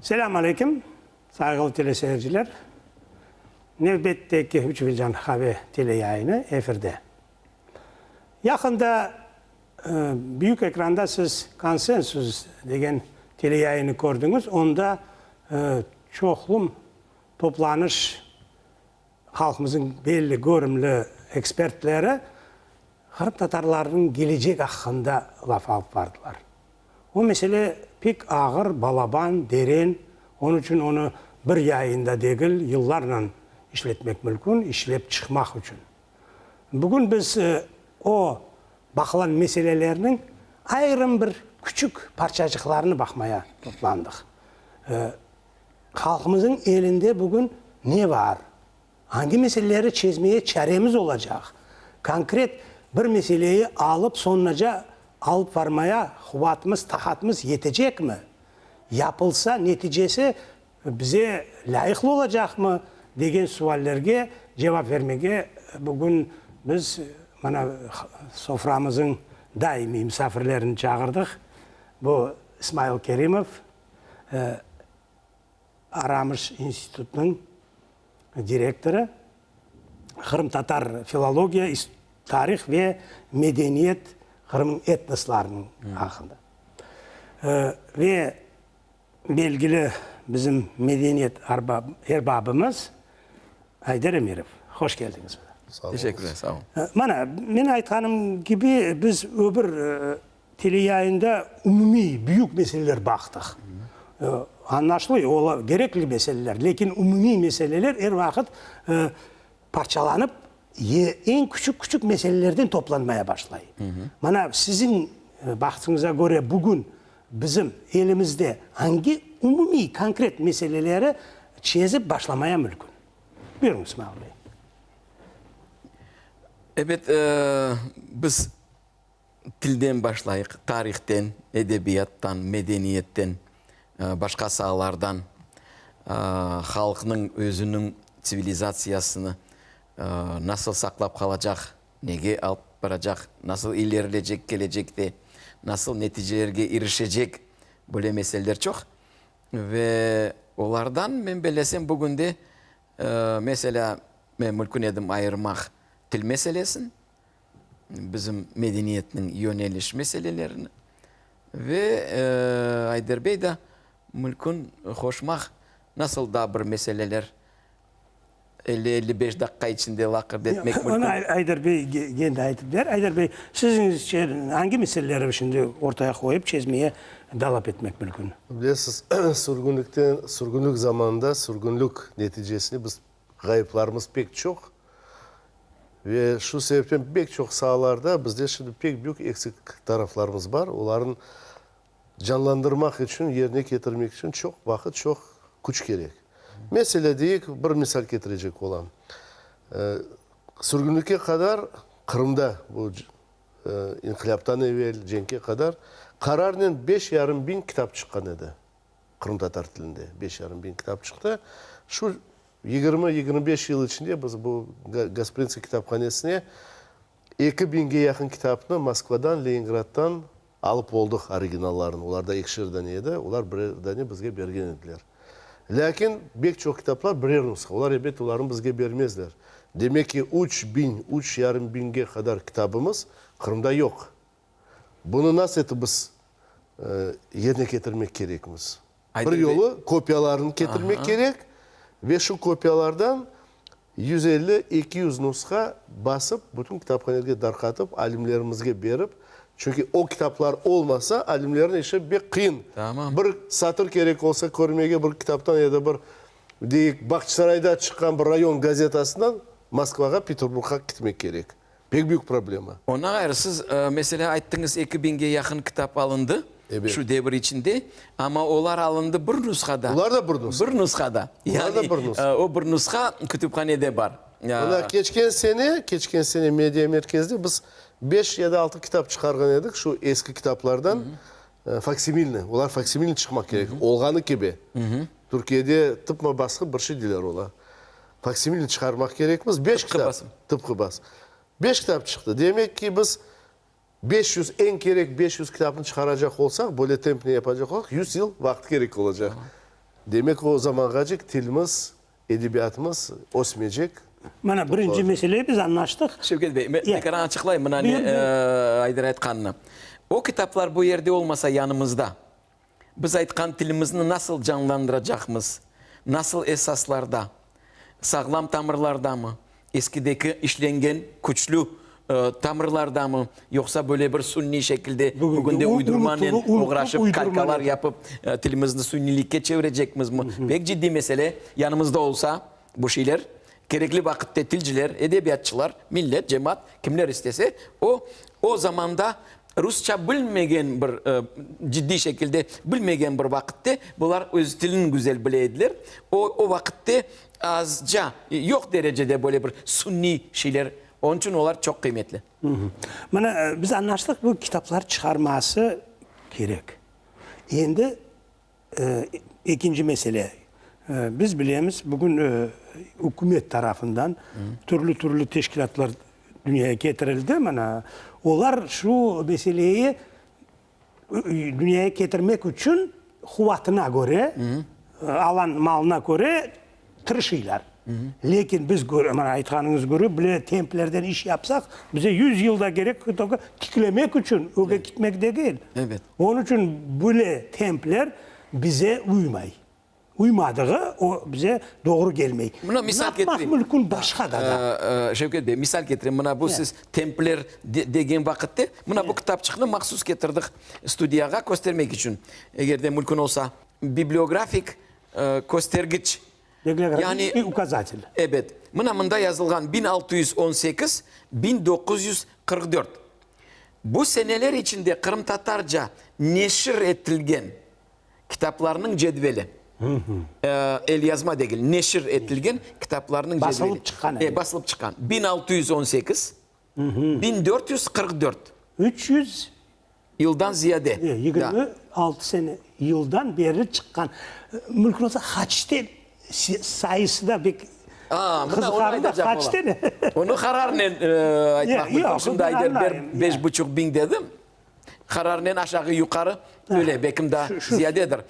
Selâm aleyküm, sayğılı teleseyirciler! Nevbetteki Üç filcan qave teleyayını efirde. Yaqında büyük ekranda siz Konsensus degen teleyayını kördiñiz, onda çoqlum toplanış halqımıznıñ belli, körümli ekspertleri qırımtatarlarnıñ kelecek aqqında laf alıp bardılar. O mesele pek ağır, balaban, deren, onıñ içün onı bir yayında degil, yıllarnen işletmek mülkün, işlep çıqmaq içün. Bugün biz o baqılan meselelerniñ ayırım bir küçük parçacıqlarını baqmaya toplandıq. Halqımıznıñ elinde bugün ne bar? Angi meseleleri çezmeye çaremiz olacaq? Konkret bir meseleyi alıp soñunaca alıp varmaya quvatımız, taqatımız yetecekmi? Yapılsa, neticesi bize lâyıqlı olacaqmı? degen suallerge cevap vermege bugün biz mana soframızıñ daimiy misafirlerini çağırdıq. Bu İsmail Kerimov, Aramış institutınıñ direktorı, qırımtatar filologiya, tarih ve medeniyet, Qırımnıñ etnoslarınıñ aqqında. Ve belgili bizim medeniyet erbabımız Ayder Emirov. Hoş keldiñiz. Teşekkürler, sağ olun. Mana, men aytqanım kibi, biz öbür Teleyayında umumiy, büyük meseleler baqtıq. Añlaşılıyor, olar kerekli meseleler, lâkin umumiy meseleler er vaqıt parçalanıp, eñ küçük-küçük meselelerden toplanmaya başlay. Mana, siziñ bahtıñıza köre, bugün bizim elimizde angi umumiy, konkret meseleleri çezip başlamaya mülkün? Buyurıñ, İsmail bey. Ebet, biz Tilden başlayıq, tarihten, edebiyattan, medeniyetten, başqa saalardan halqnıñ özüniñ tsivilizatsiyasını nasıl saqlap qalacaq, nege alıp baracaq, nasıl ilerilecek kelecekte, nasıl neticelerge irişecek, böyle meseleler çoq. Ve olardan, men bellesem, bugünde, meselâ, men mülkün edim ayırmaq til meselesin, bizim medeniyetniñ yöneliş meselelerini ve Ayder bey da mülkün qoşmaq nasıl da bir meseleler 50-55 daqqa içinde laqırdı etmek mülkün. Onı Ayder bey kendi aytıp berer. Ayder bey, siziñizce angi meseleleri şimdi ortaya qoyıp çezmeye talap etmek mülkün? Bilesiz, sürgünlikten, sürgünlik zamanında, sürgünlik neticesinde biz ğayıplarımız pek çoq. Ve şu sebepten pek çoq saalarda bizde şimdi pek büyük eksik taraflarımız bar. Olarnı canlandırmaq içün, yerine ketirmek içün çoq vaqıt, çoq küç kerek. Meselâ, deyik, bir misal ketirecek olam. Sürgünlikke qadar Qırımda, bu inqilâptan evel, cenkke qadar, qararnen beş yarım biñ kitap çıqqan edi. Qırımtatar tilinde beş yarım biñ kitap çıqtı. Şu 20-25 yıl içinde biz bu Gasprinskiy kitaphanesine eki biñge yaqın kitapnı Moskvadan, Leningraddan alıp oldıq, originallarını. Olarda ekişer dane edi, olar birer dane bizge bergen ediler. Lâkin bek çoq kitaplar birer nusha, olar ebet olarnı bizge bermezler. Demek ki, 3000, üç yarım biñge qadar kitabımız Qırımda yoq. Bunı nasıl etip biz yerine ketirmek kerekmiz? Bir yolu, kopiyalarını ketirmek kerek ve şu kopiyalardan 150-200 nusha basıp, bütün kitaphanelerge darqatıp, alimlerimizge berip, çünki o kitaplar olmasa, alimlerniñ işi bek qıyın. Bir satır kerek olsa körmege bir kitaptan ya da bir, deyik, Bağçasarayda çıqqan bir rayon gazetasından Moskvağa, Peterburgğa ketmek kerek. Pek büyük problema. Ondan ğayrı, siz, meselâ, ayttıñız, eki biñge yaqın kitap alındı şu devir içinde, amma olar alındı bir nushada. Olar da bir nusha. Bir nushada. Olar da bir nusha. Yani, o bir nusha kütüphanede bar. Mına, keçken sene, keçken sene media merkezde biz beş ya da altı kitap çıqarğan edik, şu eski kitaplardan, faksimilni, olar faksimilni çıqmaq kerek, olğanı kibi. Türkiyede tıpma basqı bir şey deyler olar. Faksimilni çıqarmaq kerekmiz. Beş kitap. Tıpqı basım. Beş kitap çıqtı. Demek ki, biz 500, eñ kerek 500 kitapnı çıqaracaq olsaq, böyle tempnen yapacaq olsaq, 100 yıl vaqıt kerek olacaq. Demek, o zamanğacek tilimiz, edebiyatımız ösmeycek. Mana, birinci mesele biz añlaştıq. Şevket bey, men tekrar açıqlayım mına ne Ayder aytqanını. O kitaplar bu yerde olmasa yanımızda, biz aytqan tilimizni nasıl canlandıracaqmız, nasıl esaslarda, sağlam tamırlardamı, Eskideki işlengen küçlü tamırlardamı, yoqsa böyle bir sunniy şekilde bugünde uydurmanen oğraşıp, kalkalar yapıp, tilimizni sunniylikke çevirecekmizmi? Pek ciddiy mesele. Yanımızda olsa bu şeyler, kerekli vaqıtte tilciler, edebiyatçılar, millet, cemaat, kimler istese, o, o zamanda rusça bilmegen bir, ciddiy şekilde bilmegen bir vaqıtte bular öz tilini güzel bile ediler. O, o vaqıtte Azca, yoq derecede böyle bir sunniy şeyler, onıñ içün olar çoq qıymetli. Mına, biz añlaştıq, bu kitaplar çıqarması kerek. Endi ekinci mesele. Biz bilemiz, bugün ükümet tarafından türlü-türlü teşkilâtlar dünyaya ketirildi. Mına, olar şu meseleyi Dünyaya ketirmek içün quvatına köre, alan malına köre tırışıylar. Lâkin biz, mana aytqanıñız kibi, bile templerden iş yapsaq, bize yüz yıl da kerek tolko tiklemek içün, ögge ketmek degil. Onıñ içün bile templer bize uymay. Uymadığı, o bize doğru kelmey. Mına misal Napmaq ketireyim. mülkün başqa da da. Şevket bey, misal ketireyim. Mına bu siz templer degen vaqıtte, mına bu kitapçıqnı mahsus ketirdik studiyağa köstermek içün. Eger de mülkün olsa, bibliografik köstergiç. Bibliografik ukazatel. Ebet. Mına mında yazılğan 1618, 1944. Bu seneler içinde qırımtatarca neşir etilgen Kitaplarnıñ cedveli. Elyazma degil, neşir etilgen kitaplarnıñ cedveli. Basılıp çıqqan. E, basılıp çıqqan. 1618, 1444. 300. Yıldan ziyade. E, 26 sene, yıldan beri çıqqan. Mümkün olsa, qaç sayısı da pek qızıqarlı, qaç tane? Onı qararnen aytmaq mümkün. Şimdi Ayder ber beş buçuq biñ dedi. Qararnen aşağı-yuqarı öyle, belkim daa ziyadedir.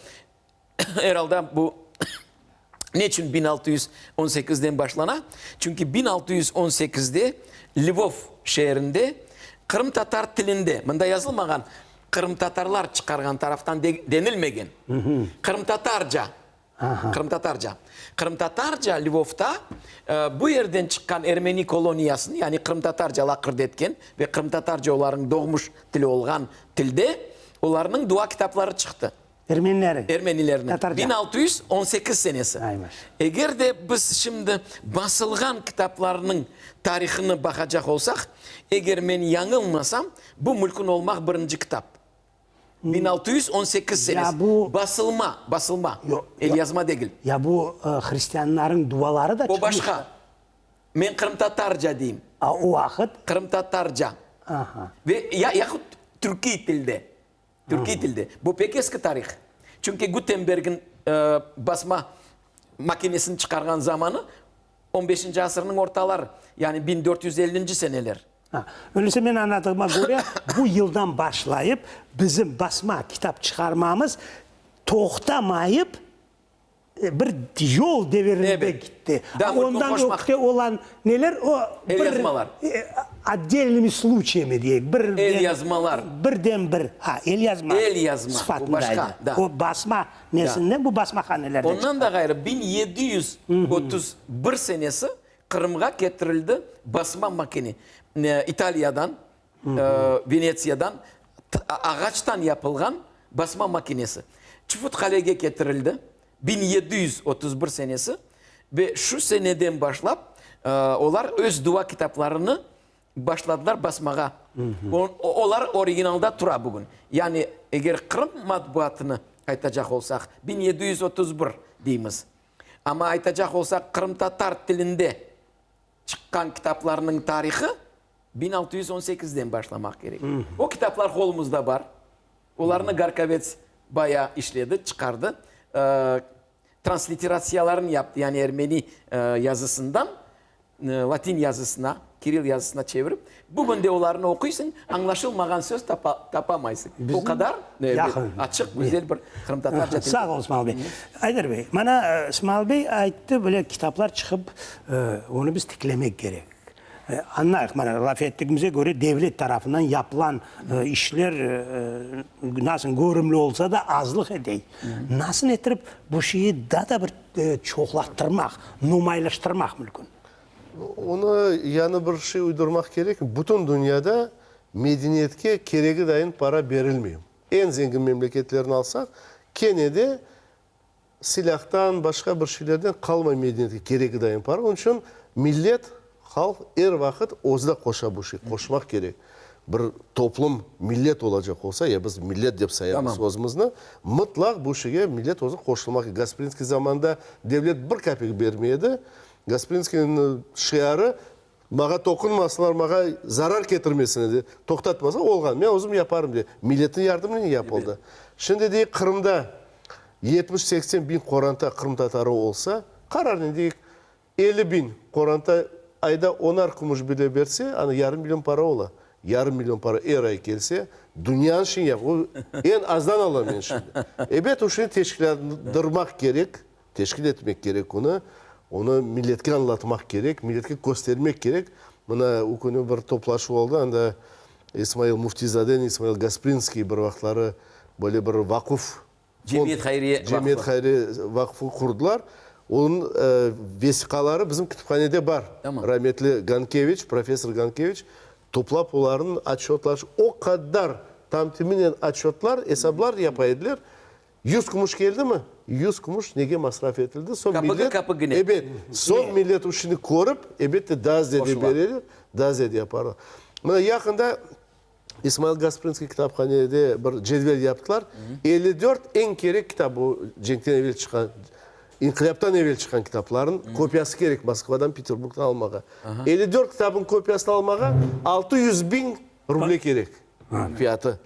Er alda bu ne içün 1618-den başlana? Çünki 1618-de Lvov şeerinde qırımtatar tilinde, mında yazılmağan, qırımtatarlar çıqarğan taraftan denilmegen, qırımtatarca Qırımtatarca. Qırımtatarca Lvovta bu yerden çıqqan ermeni koloniyasını, yani qırımtatarca laqırdı etken ve qırımtatarca olarnıñ doğmuş tili olğan tilde olarnıñ dua kitapları çıqtı. Ermenilerniñ. Ermenilerniñ. Tatarca. 1618 senesi. Eger de biz şimdi basılğan kitaplarnıñ tarihını baqacaq olsaq, eger men yañılmasam, bu mülkün olmaq birinci kitap. 1618 senesi. Basılma, basılma, elyazma degil. Ya bu hristianlarnıñ duaları da çıqmış. O başqa. Men qırımtatarca deyim. A, o vaqıt? Qırımtatarca. Aha. Ve ya, yahut türkiy tilde. Türkiy tilde. Bu pek eski tarih. Çünki Gutenbergin basma makinesini çıqarğan zamanı on beşinci asırnıñ ortaları, yani 1450-nci seneler. Ha, öyleyse men añladığıma köre, bu yıldan başlayıp bizim basma kitap çıqarmamız toqtamayıp bir yol devirinde gitti. Ondan ögte olan neler, o bir Elyazmalar. otdelnımi sluçayami deyik, bir Elyazmalar. Birden bir, ha, elyazma Elyazma, bu sıfatında başqa, edi. da. O basma nesinden, bu basmahanelerden Ondan çıqqan. da ğayrı, 1731 senesi Qırımğa ketirildi basma makine, İtaliyadan, Venetsiyadan ağaçtan yapılğan basma makinesi. Çufut Qalege ketirildi 1731 senesi ve şu seneden başlap olar öz dua kitaplarını başladılar basmağa. Olar originalda tura bugün. Yani eger Qırım matbuatını aytacaq olsaq, 1731 deymiz. Amma aytacaq olsaq, qırımtatar tilinde çıqqan kitaplarnıñ tarihı 1618-den başlamaq kerek. O kitaplar qolumızda bar. Olarnı Garkovets bayağı işledi, çıqardı. Transliteratsiyalarını yaptı, yani ermeni yazısından. latin yazısına, kiril yazısına çevirip, bugün de olarnı oquysıñ, añlaşılmağan söz tapamaysıñ. O qadar açıq, güzel bir qırımtatarca til. Sağ ol, İsmail bey. Ayder bey, mana İsmail bey ayttı, böyle kitaplar çıqıp, onı biz tiklemek kerek. Añlayıq, mana laf ettigimize köre, devlet tarafından yapılan işler nasıl körümli olsa da, azlıq etey. Nasıl ettirip bu şeyi daa da bir çoqlattırmaq, nomaylaştırmaq mümkün? Onı yañı bir şey uydurmaq kerek. Bütün dünyada medeniyetke keregi dayın para berilmey. Eñ zengin memleketlerni alsaq, kene de silâhtan, başqa bir şeylerden qalmay medeniyetke keregi dayın para. Onıñ içün millet, halq er vaqıt özü de qoşa bu şey, qoşmaq kerek. Bir toplum millet olacaq olsa, ya biz millet dep sayamız özümizni, mıtlaq bu şeyge millet özü qoşulmaq kerek. Gasprinskiy zamanında devlet bir kapik bermey edi. Gasprinskiyniñ şiarı, Mağa toqunmasınlar, mağa zarar ketirmesinler de, toqtatmasınlar, olğan, men özüm yaparım de. Milletniñ yardımınen yapıldı. Şimdi deyik, Qırımda 70-80 biñ qoranta qırımtatarı olsa, qararnen deyik, 50 biñ qoranta ayda onar kümüş bile berse, ana yarım million para ola. Yarım million para er ay kelse, dünyanıñ işini yap. O, eñ azdan alam men şimdi. Ebet, o şeyni teşkilândırmaq kerek. Teşkil etmek kerek onı, onı milletke añlatmaq kerek, milletke köstermek kerek. Mına o künü bir toplaşuv oldı, anda İsmail Müftizaden, İsmail Gasprinskiy bir vaqıtları böyle bir vaquf, Cemiyet hayriye vaqfı. Cemiyet hayriye vaqfı qurdılar. Onıñ vesiqaları bizim kütüphanede bar. Rametli Gankeviç, professor Gankeviç toplap olarnıñ otçötları, o qadar tam-timinen otçötlar, esaplar yapa ediler. 100 kumuş keldimi? 100 kumuş nege masraf etildi? Soñ Kapıgı millet, kapıgıne. ebet, soñ millet uşını körip, ebette, daa ziyade Qoşula. bereler, daa ziyade yaparlar. Mına yaqında İsmail Gasprinskiy kitaphanede bir cedvel yaptılar. 54 eñ kerek kitap, bu cenkten evel çıqqan, inqilâptan evel çıqqan kitaplarnıñ kopiyası kerek Moskvadan, Peterburgdan almağa. 54 kitabıñ kopiyasını almağa 600 biñ ruble kerek fiyatı.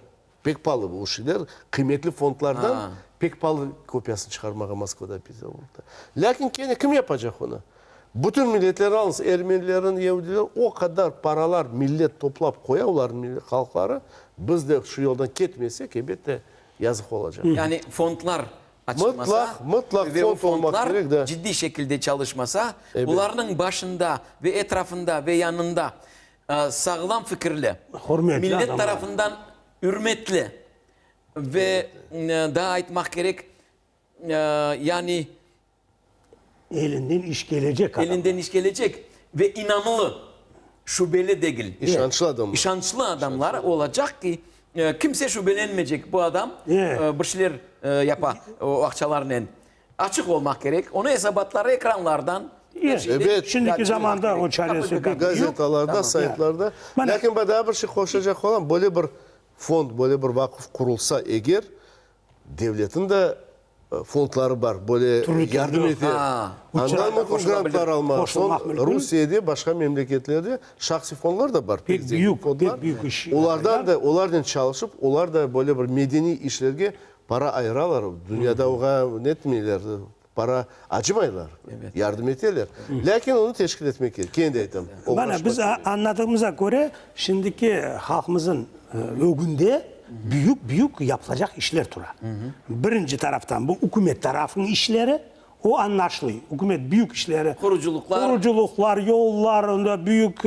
Pek palı bu şeyler, qıymetli fondlardan pek palı kopiyasını çıqarmağa Moskvada, Peterburgda. Lâkin kene kim yapacaq onı? Bütün milletler alıñız, ermenilerin, yeudilerin, o qadar paralar millet toplap qoya, olarnıñ halqları, biz de şu yoldan ketmesek, ebette, yazıq olacaq. Yani fondlar açılmasa Mıtlaq, mıtlaq ve o fond olmaq fondlar kerek, da. ciddiy şekilde çalışmasa, Ebet. olarnıñ başında ve etrafında ve yanında Sağlam fikirli, Hürmetli millet adamlar. tarafından ürmetli ve daa aytmaq kerek, yani. Elinden iş kelecek adamlar. Elinden iş kelecek ve inanılı, şübeli degil. İşançlı adamlar. İşançlı adamlar olacaq ki, kimse şübelenmeycek, bu adam bir şeyler yapa o aqçalarnen. Açıq olmaq kerek, onıñ esabatları ekranlardan, er şeyden. Ebet. Şimdiki zamanda o çaresi pek büyük. Gazetalarda, saytlarda. Lâkin ben daa bir şey qoşacaq olam, böyle bir fond, böyle bir vaquf qurulsa eger, devletniñ de fondları bar, böyle yardım ete. Andan mümkün grantlar almaq. Soñ Rusiyede, başqa memleketlerde şahsiy fondlar da bar, pek zengin fondlar. Olardan da, olarnen çalışıp, olar da böyle bir medeniy işlerge Para ayıralar, dünyada oğa netmeyler, para acımaylar, yardım eteler. Lâkin onı teşkil etmek kerek, kene de aytam, Mana, oğraşmaq biz kerek. añladığımıza köre, şimdiki halqımızın ögünde büyük-büyük yapılacaq işler tura. Birinci taraftan, bu ükümet tarafınıñ işleri, o añlaşlıy. Ükümet büyük işleri, Qurucılıqlar. qurucılıqlar, yollar, onda büyük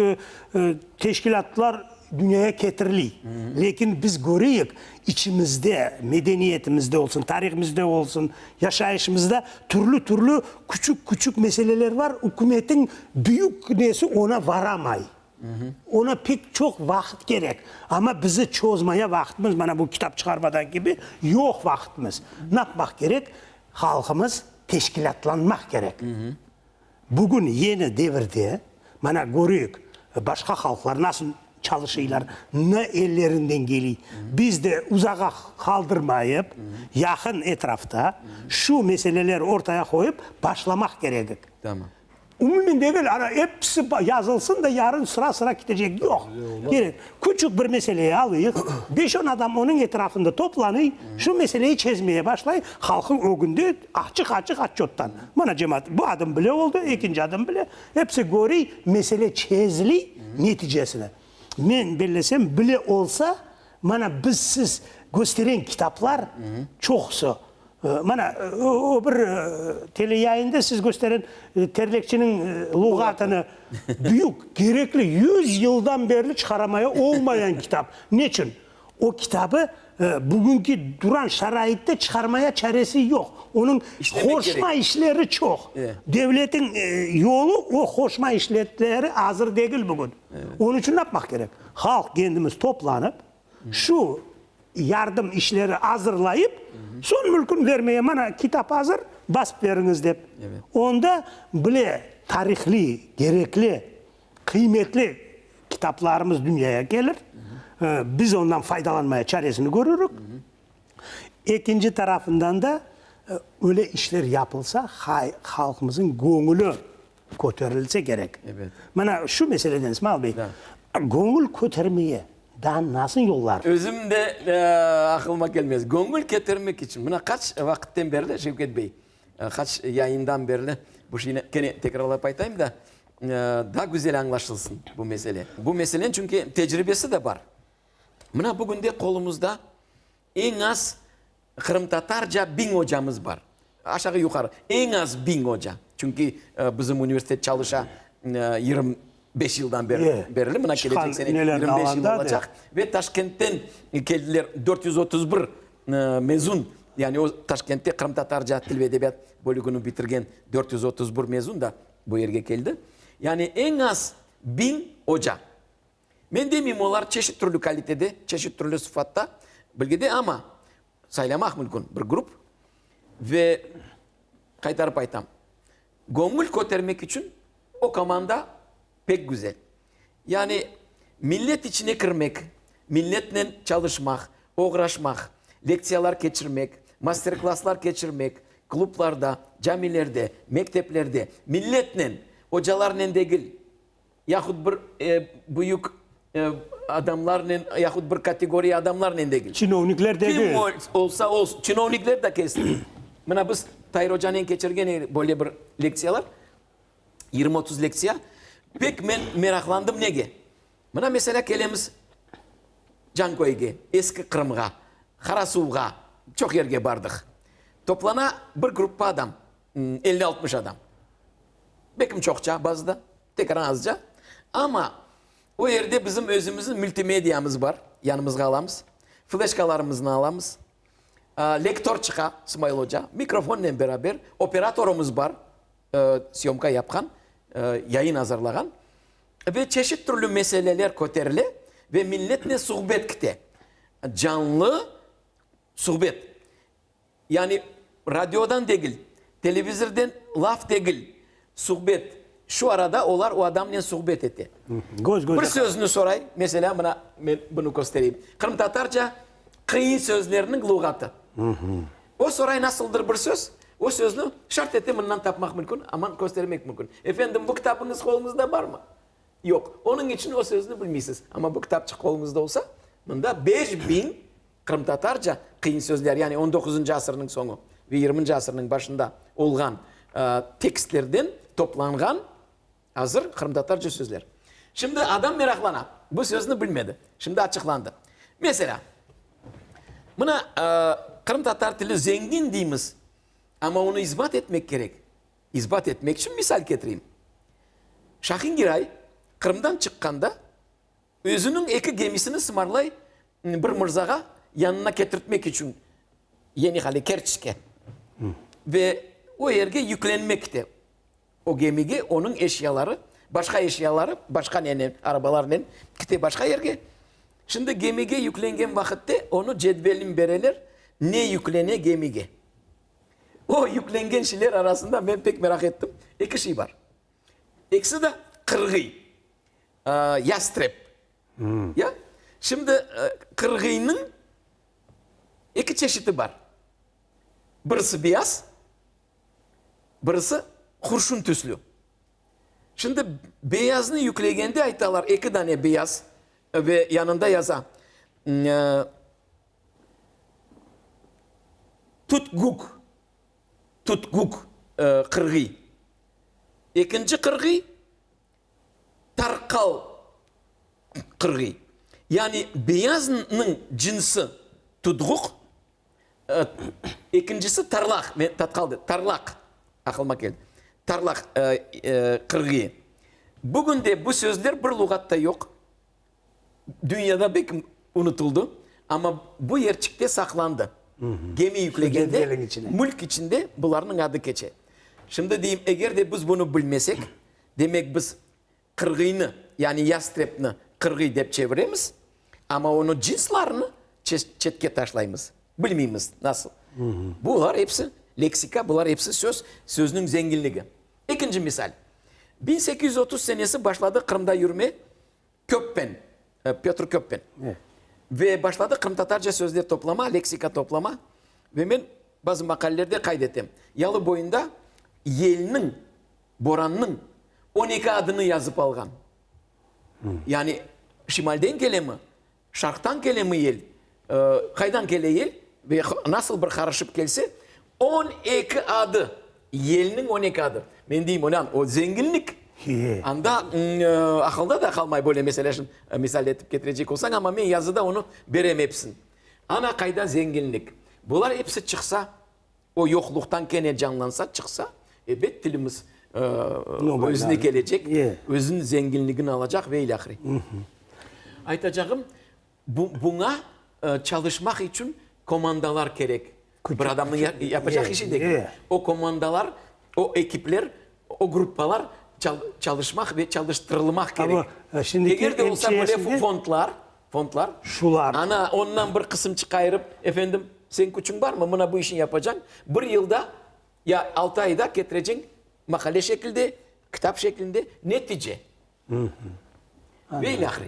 teşkilâtlar dünyaya ketiriliy. Lâkin biz köreyik, içimizde, medeniyetimizde olsun, tarihimizde olsun, yaşayışımızda türlü-türlü küçük-küçük meseleler bar, ükümetiñ büyük nesi oña varamay. Oña pek çoq vaqıt kerek. Amma bizi çozmaya vaqıtımız, mana bu kitap çıqarmadan kibi, yoq vaqıtımız. Napmaq kerek? Halqımız teşkilâtlanmaq kerek. Bugün yeni devirde, mana köreyik, başqa halqlar nasıl çalışıylar, ne ellerinden keliy. Biz de uzağa qaldırmayıp, yaqın etrafta şu meseleler ortaya qoyıp başlamaq kerekik. Tamam. Umumen degil, ana episi yazılsın da yarın sıra-sıra ketecek. Yoq. Kerek. Küçük bir meseleyi alayıq, beş-on adam onıñ etrafında toplanıy, şu meseleyi çezmeye başlay, halqıñ ögünde açıq-açıq otçöttan. Mana, cemaat, bu adım bile oldı, ekinci adım bile. Episi körey, mesele çeziliy, neticesini. Men bellesem, bile olsa, mana biz siz kösteren kitaplar çoqusı, mana o bir teleyayında siz kösteren Terlekçiniñ luğatını, büyük, kerekli, yüz yıldan berli çıqaramaya olmayan kitap. Neçün? O kitabı bugünki duran şaraitte çıqarmaya çaresi yoq. Onıñ qoşma işleri çoq. Devletiñ yolu o qoşma işletleri azır degil bugün. Onıñ içün ne yapmaq kerek? Halq kendimiz toplanıp, şu yardım işleri azırlayıp, soñ mülkün vermeye, mana kitap azır, basıp beriñiz dep. Onda bile tarihli, kerekli, qıymetli kitaplarımız dünyaya kelir. Biz ondan faydalanmaya çaresini körürik. Ekinci tarafından da, öyle işler yapılsa, halqımızın göñüli köterilse kerek. Mana şu meseleden, İsmail bey, göñül kötermeye daa nasıl yollar? Özüm de aqılıma kelmez. Göñül kötermek içün, mına qaç vaqıtten berli, Şevket bey, qaç yayından berli bu şeyni kene tekrarlap aytayım da, daa güzel añlaşılsın bu mesele. Bu meseleniñ çünki tecribesi de bar. Mına bugünde qolumızda eñ az qırımtatarca biñ ocamız bar. Aşağı yuqarı, eñ az biñ oca. Çünki bizim universitet çalışa 25 yıldan berli, mına kelecek sene 25 yıl olacaq. Ve Taşkentten keldiler 431 mezun, yani o Taşkentte qırımtatarca til ve edebiyat bölügini bitirgen 431 mezun da bu yerge keldi. Yani eñ az biñ oca. Men demeyim, olar çeşit türlü kalitede, çeşit türlü sıfatta, bilgide, amma saylamaq mümkün bir grup. Ve qaytarıp aytam, göñül kötermek içün o komanda pek güzel. Yani millet içine kirmek, milletnen çalışmaq, oğraşmaq, lektsiyalar keçirmek, master-klasslar keçirmek, klublarda, camilerde, mekteplerde, milletnen, ocalarnen degil, yahut bir büyük adamlarnen, yahut bir kategoriya adamlarnen degil. Çinovnikler degil. Kim olsa olsun, çinovnikler de kelsin. Mına biz Tair ocanen keçirgen edik böyle bir lektsiyalar, 20-30 lektsiya. Pek men meraqlandım nege? Mına meselâ kelemiz Canköyge, Eski Qırımğa, Qarasuvğa, çoq yerge bardıq. Toplana bir gruppa adam, 50-60 adam. Belkim çoqça bazıda, tekrar azca. Amma o yerde bizim özümizniñ mültimediamız bar, yanımızğa alamız, fleşkalarımıznı alamız. Lektor çıqa, Smail oca, mikrofonnen beraber, operatorımız bar, syomka yapqan, yayın azırlağan. Ve çeşit türlü meseleler köterile ve milletnen suhbet kite. Canlı suhbet. Yani radiodan degil, televizorden laf degil, suhbet. Şu arada olar o adamnen suhbet ete. Göz göze Bir sözni soray, meselâ, mına men bunı köstereyim. Qırımtatarca qıyın sözlerniñ luğatı. O soray nasıldır bir söz, o sözni şart ete mından tapmaq mümkün, aman köstermek mümkün. Efendim, bu kitabıñız qoluñızda barmı? Yoq. Onıñ içün o sözni bilmeysiz. Amma bu kitapçıq qoluñızda olsa, mında 5000 Qırımtatarca qıyın sözler, yani on doquzıncı asırnıñ soñu ve yirminci asırnıñ başında olğan tekstlerden toplanğan azır qırımtatarca sözler. Şimdi adam meraqlana, bu sözni bilmedi, şimdi açıqlandı. Meselâ, mına qırımtatar tili zengin deymiz, amma onı isbat etmek kerek. İsbat etmek içün misal ketireyim. Şahin Giray Qırımdan çıqqanda Özüniñ eki gemisini sımarlay bir mırzağa yanına ketirtmek içün Yeni-Qale, Kerçke. Ve o yerge yüklenmekte. O gemige onıñ eşyaları, başqa eşyaları, başqa nenen, arabalarnen kite başqa yerge. Şimdi gemige yüklengen vaqıtte onı cedvelin bereler, ne yüklene gemige. O yüklengen şeyler arasında men pek meraq ettim, eki şey bar. Ekisi de qırğıy. Yastreb. Ya? Şimdi qırğıynıñ eki çeşiti bar. Birisi beyaz, birisi qurşun tüslü. Şimdi beyaznı yüklegende aytalar, eki dane beyaz ve yanında yaza, Tutguk, Tutguk qırğıy. Ekinci qırğıy, Tarqal qırğıy. Yani beyaznıñ cınsı tutğuq, ekincisi tarlaq, men tatqal dedim, tarlaq, aqılıma keldi, tarlaq qırğıyı. Bugün de bu sözler bir luğatta yoq, dünyada belki unutıldı, amma bu yerçikte saqlandı. Gemi yüklegende, mülk içinde bularnıñ adı keçe. Şimdi deyim, eger de biz bunı bilmesek, demek biz qırğıynı, yani yastrebni qırğıy dep çeviremiz, amma onıñ cınslarını çetke taşlaymız, bilmeymiz nasıl. Bular episi leksika, bular episi söz, sözniñ zenginligi. Ekinci misal. 1830 senesi başladı Qırımda yürme Köppen, Pötr Köppen. Ve başladı qırımtatarca sözler toplama, leksika toplama. Ve men bazı maqalelerde qayd etem. Yalı boyunda yelniñ Borannıñ 12 adını yazıp alğan. Yani şimalden kelemi, şarqtan kelemi yel, qaydan kele yel ve nasıl bir qarışıp kelse, 12 adı, yelniñ 12 adı. Men deyim, olân, o zenginlik. Anda aqılda da qalmay böyle mesele, şimdi misal etip ketirecek olsañ, amma men yazıda onı berem episini. Ana qayda zenginlik. Bular episi çıqsa, O yoqluqtan kene canlansa, çıqsa, ebet, tilimiz özüne kelecek, özüniñ zenginligini alacaq ve ilâhre. Aytacağım, buña çalışmaq içün komandalar kerek. Bir adamnıñ yapacaq işi degil. O komandalar, o ekipler, o gruppalar çalışmaq ve çalıştırılmaq kerek. Eger de olsa böyle fondlar, Fondlar. Şular. Ana, ondan bir qısım çıqayırıp, efendim, sen küçüñ barmı, mına bu işni yapacañ, bir yılda ya altı ayda ketireceñ maqale şekilde, kitap şeklinde, netice. Ve ilâhre.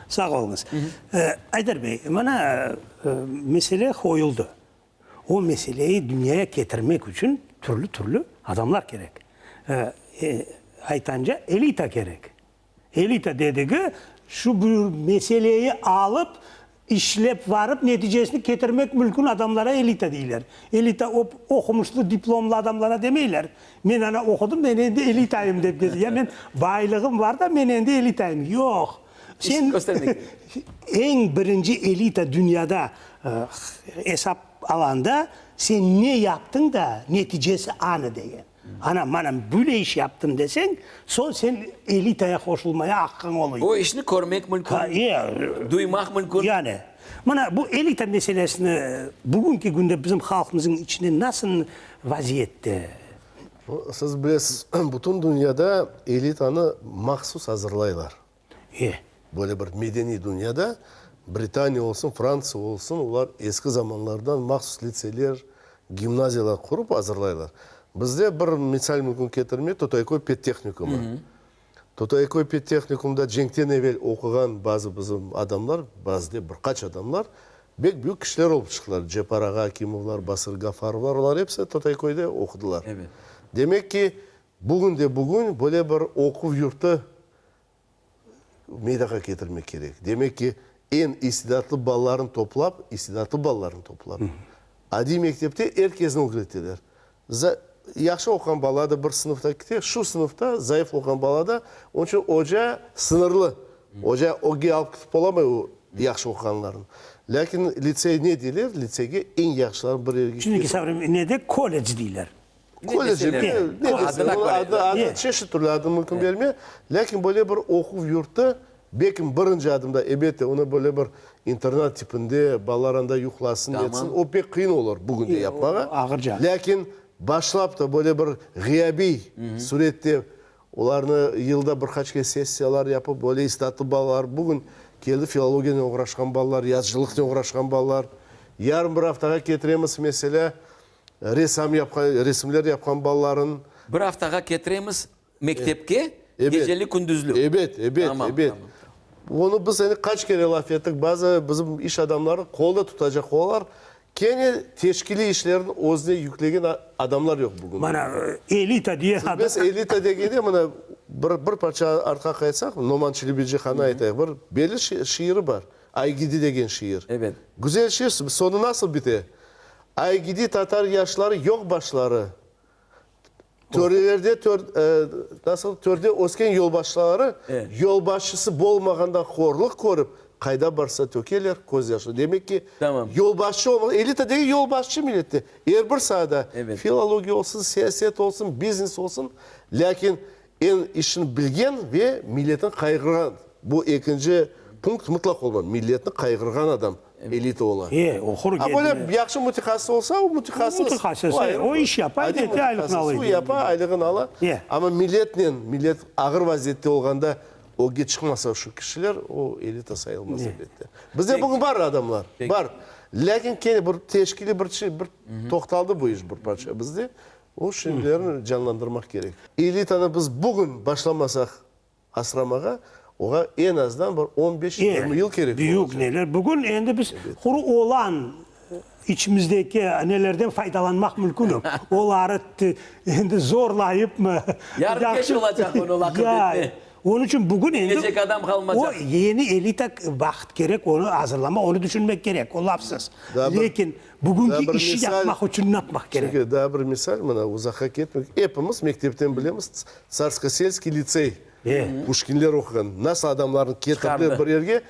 Sağ oluñız. Aydar bey, mana mesele qoyuldı. O meseleyi dünyaya ketirmek içün türlü-türlü adamlar kerek. Aytanca, elita kerek. Elita dedigi, şu bir meseleyi alıp, işlep varıp, neticesini ketirmek mülkün adamlara elita deyler. Elita o, oqumışlı, diplomlı adamlara demeyler. Men ana oqudım, men endi elitayım dep keze. Ya men baylığım var da, men endi elitayım. Yoq. Sen eñ birinci elita dünyada esap alanda, sen ne yaptıñ da, neticesi anı degen. Ana, mana böyle iş yaptım deseñ, soñ sen elitaya qoşulmaya aqqıñ oluy. O işni körmek mümkün, duymaq mümkün. Yani, mana bu elita meselesini bugünki künde bizim halqımızıñ içinde nasıl vaziyette? Siz bilesiz, bütün dünyada elitanı mahsus azırlaylar. E. Böyle bir medeniy dünyada, Britaniya olsun, Frantsiya olsun, olar eski zamanlardan mahsus litseyler, gimnaziyalar qurıp azırlaylar. Bizde bir misal mümkün ketirmek, Totayköy pedtehnikumı. Totayköy pedtehnikumda cenkten evel oquğan bazı bizim adamlar, bazı dep, bir qaç adamlar, bek büyük kişiler olıp çıqtılar. Cepar ağa Akimovlar, Basır Gafarovlar, olar episi Totayköyde oqudılar. Demek ki, Bugün de bugün böyle bir oquv yurtı meydanğa ketirmek kerek. Demek ki, eñ istidatlı balalarnı toplap, istidatlı balalarnı toplap, adiy mektepte er kesni ögreteler. Yahşı oquğan bala da bir sınıfta kete, şu sınıfta zayıf oquğan bala da, onıñ içün oca sıñırlı. Oca ögge alıp ketip olamay o yahşı oquğanlarnı. Lâkin litsey ne deyler? Litseyge eñ yahşılarnı bir yerge Şimdiki savremende kollec deyler. Kollec, ne deseler, onıñ adı, adı, çeşit türlü adı mümkün berme, lâkin böyle bir oquv yurtu, belkim birinci adımda, elbette, onı böyle bir internat tipinde, balalar anda yuqlasın, etsin, o pek qıyın olur bugün de yapmağa. Ağırca. Lâkin başlap da böyle bir ğıyabiy sürette olarnı yılda bir qaç kere sessiyalar yapıp, böyle istidatlı balalar, bugün keldi filologiyanen oğraşqan balalar, yazıcılıqnen oğraşqan balalar, yarın bir aftağa ketiremiz, meselâ, Resam yapqan, resimler yapqan balaların. Bir aftağa ketiremiz mektepke, geceli-kündüzlü. Ebet, ebet, ebet. Onı biz endi qaç kere laf ettik, bazı bizim iş adamları qolda tutacaq olalar, kene teşkiliy işlerni özüne yüklegen adamlar yoq bugün. Mana, elita diye adam. Biz elita degende, mına. Bir, bir parça artqa qaytsaq, Noman Çelebicihan'nı aytayıq, bir belli şiiri bar, Aygidi degen şiir. Ebet. Güzel şiir, soñu nasıl bite? Aygidi tatar yaşları yoq başları, törelerde tör, nasıl, törde ösken yolbaşları, yolbaşçısı bolmağanda horluq körip, qayda barsa tökeler közyaşı. Demek ki, Tamam. yolbaşçı olmaq, elita degen yolbaşçı millette, er bir saada, Ebet. filologiya olsun, siyaset olsun, biznes olsun, lâkin eñ işini bilgen ve milletini qayğırğan, bu ekinci punkt mıtlaq olmalı, milletni qayğırğan adam elita ola. E, oqur A böyle yahşı mütehassıs olsa, o mütehassıs. Mütehassıs, O ayrı o iş yapa, Adiy ete, aylıqnı ala mütehassıs, o yapa, aylığını ala. E. Amma milletnen, millet ağır vaziyette olğanda ögge çıqmasa şu kişiler, o elita sayılmaz elbette. Bizde bugün bar adamlar, bar. Lâkin kene bir teşkiliy bir şey, bir toqtaldı bu iş bir parça bizde. O şimdilerini canlandırmaq kerek. Elitanı biz bugün başlamasaq asramağa, oğa eñ azdan bir on beş, yigirmi yıl kerek Büyük olacaq. neler. Bugün endi biz quru olan içimizdeki nelerden faydalanmaq mümkün. Oları endi zorlayıpmı? Yarın keç olacaq onı laqırdı etme. Onıñ içün bugün endi Dinleycek adam qalmacaq. o yeni elita vaqıt kerek, onı azırlamaq, onı düşünmek kerek, o lafsız. Daa bir, Lâkin daa bugünki bir işi misal, yapmaq içün ne yapmaq kerek? Çünki daa bir misal, mına uzaqqa ketmeyik, epimiz mektepten bilemiz, Tsarskoselskiy litsey, Puşkinler oquğan, nasıl adamlarnı ketirdiler bir yerge,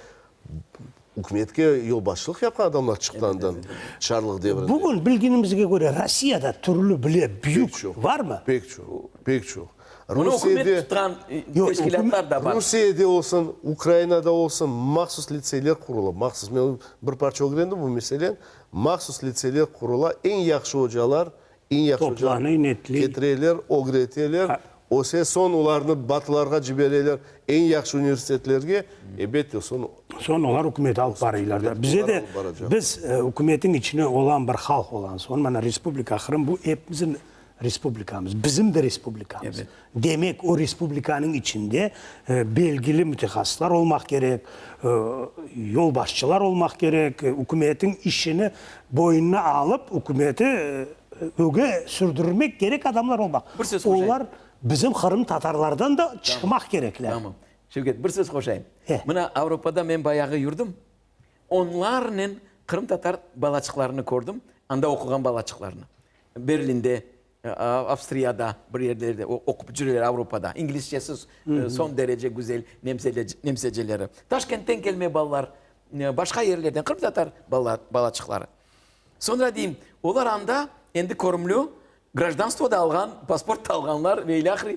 ükümetke yolbaşçılıq yapqan adamlar çıqtı andan, çarlıq devrinde. Bugün bilgenimizge köre, Rossiyada türlü bile büyük çoq, varmı? Pek çoq, pek çoq. Bunı ükümet tutqan teşkilâtlar da bar. Rusiyede olsun, Ukrainada olsun, mahsus litseyler qurula, mahsus. Men bir parça ögrendim bu meseleni. Mahsus litseyler qurula, eñ yahşı ocalar, eñ yahşı ocalar ketireler, ögreteler, öse, soñ olarnı batılarğa cibereler, eñ yahşı universitetlerge, ebette, soñ. Soñ olar ükümet alıp baraylar da. Bize de, biz ükümetin içine olan bir halq olan soñ, mana Respublika Qırım, bu epimizin Respublikamız, bizim de respublikamız. Demek, o respublikanıñ içinde belgili mütehassıslar olmaq kerek, yolbaşçılar olmaq kerek, ükümetiñ işini boynuna alıp, ükümeti öge sürdürmek kerek adamlar olmaq. Bir söz qoşayım. Olar bizim qırımtatarlardan da çıqmaq kerekler. Tamam. Şevket, bir söz qoşayım. Mına Avropada men bayağı yürdim. Onlarnen qırımtatar balaçıqlarını kördim, anda oquğan balaçıqlarnı. Berlinde, Avstriyada, bir yerlerde oqup cüreler, Avropada. İnglizcesi soñ derece güzel nemseceleri. Taşkentten kelme balalar, başqa yerlerden, qırımtatar balaçıqları. Soñra deyim, olar anda endi körümli, grajdanstvo da alğan, pasport da alğanlar ve ilâhre.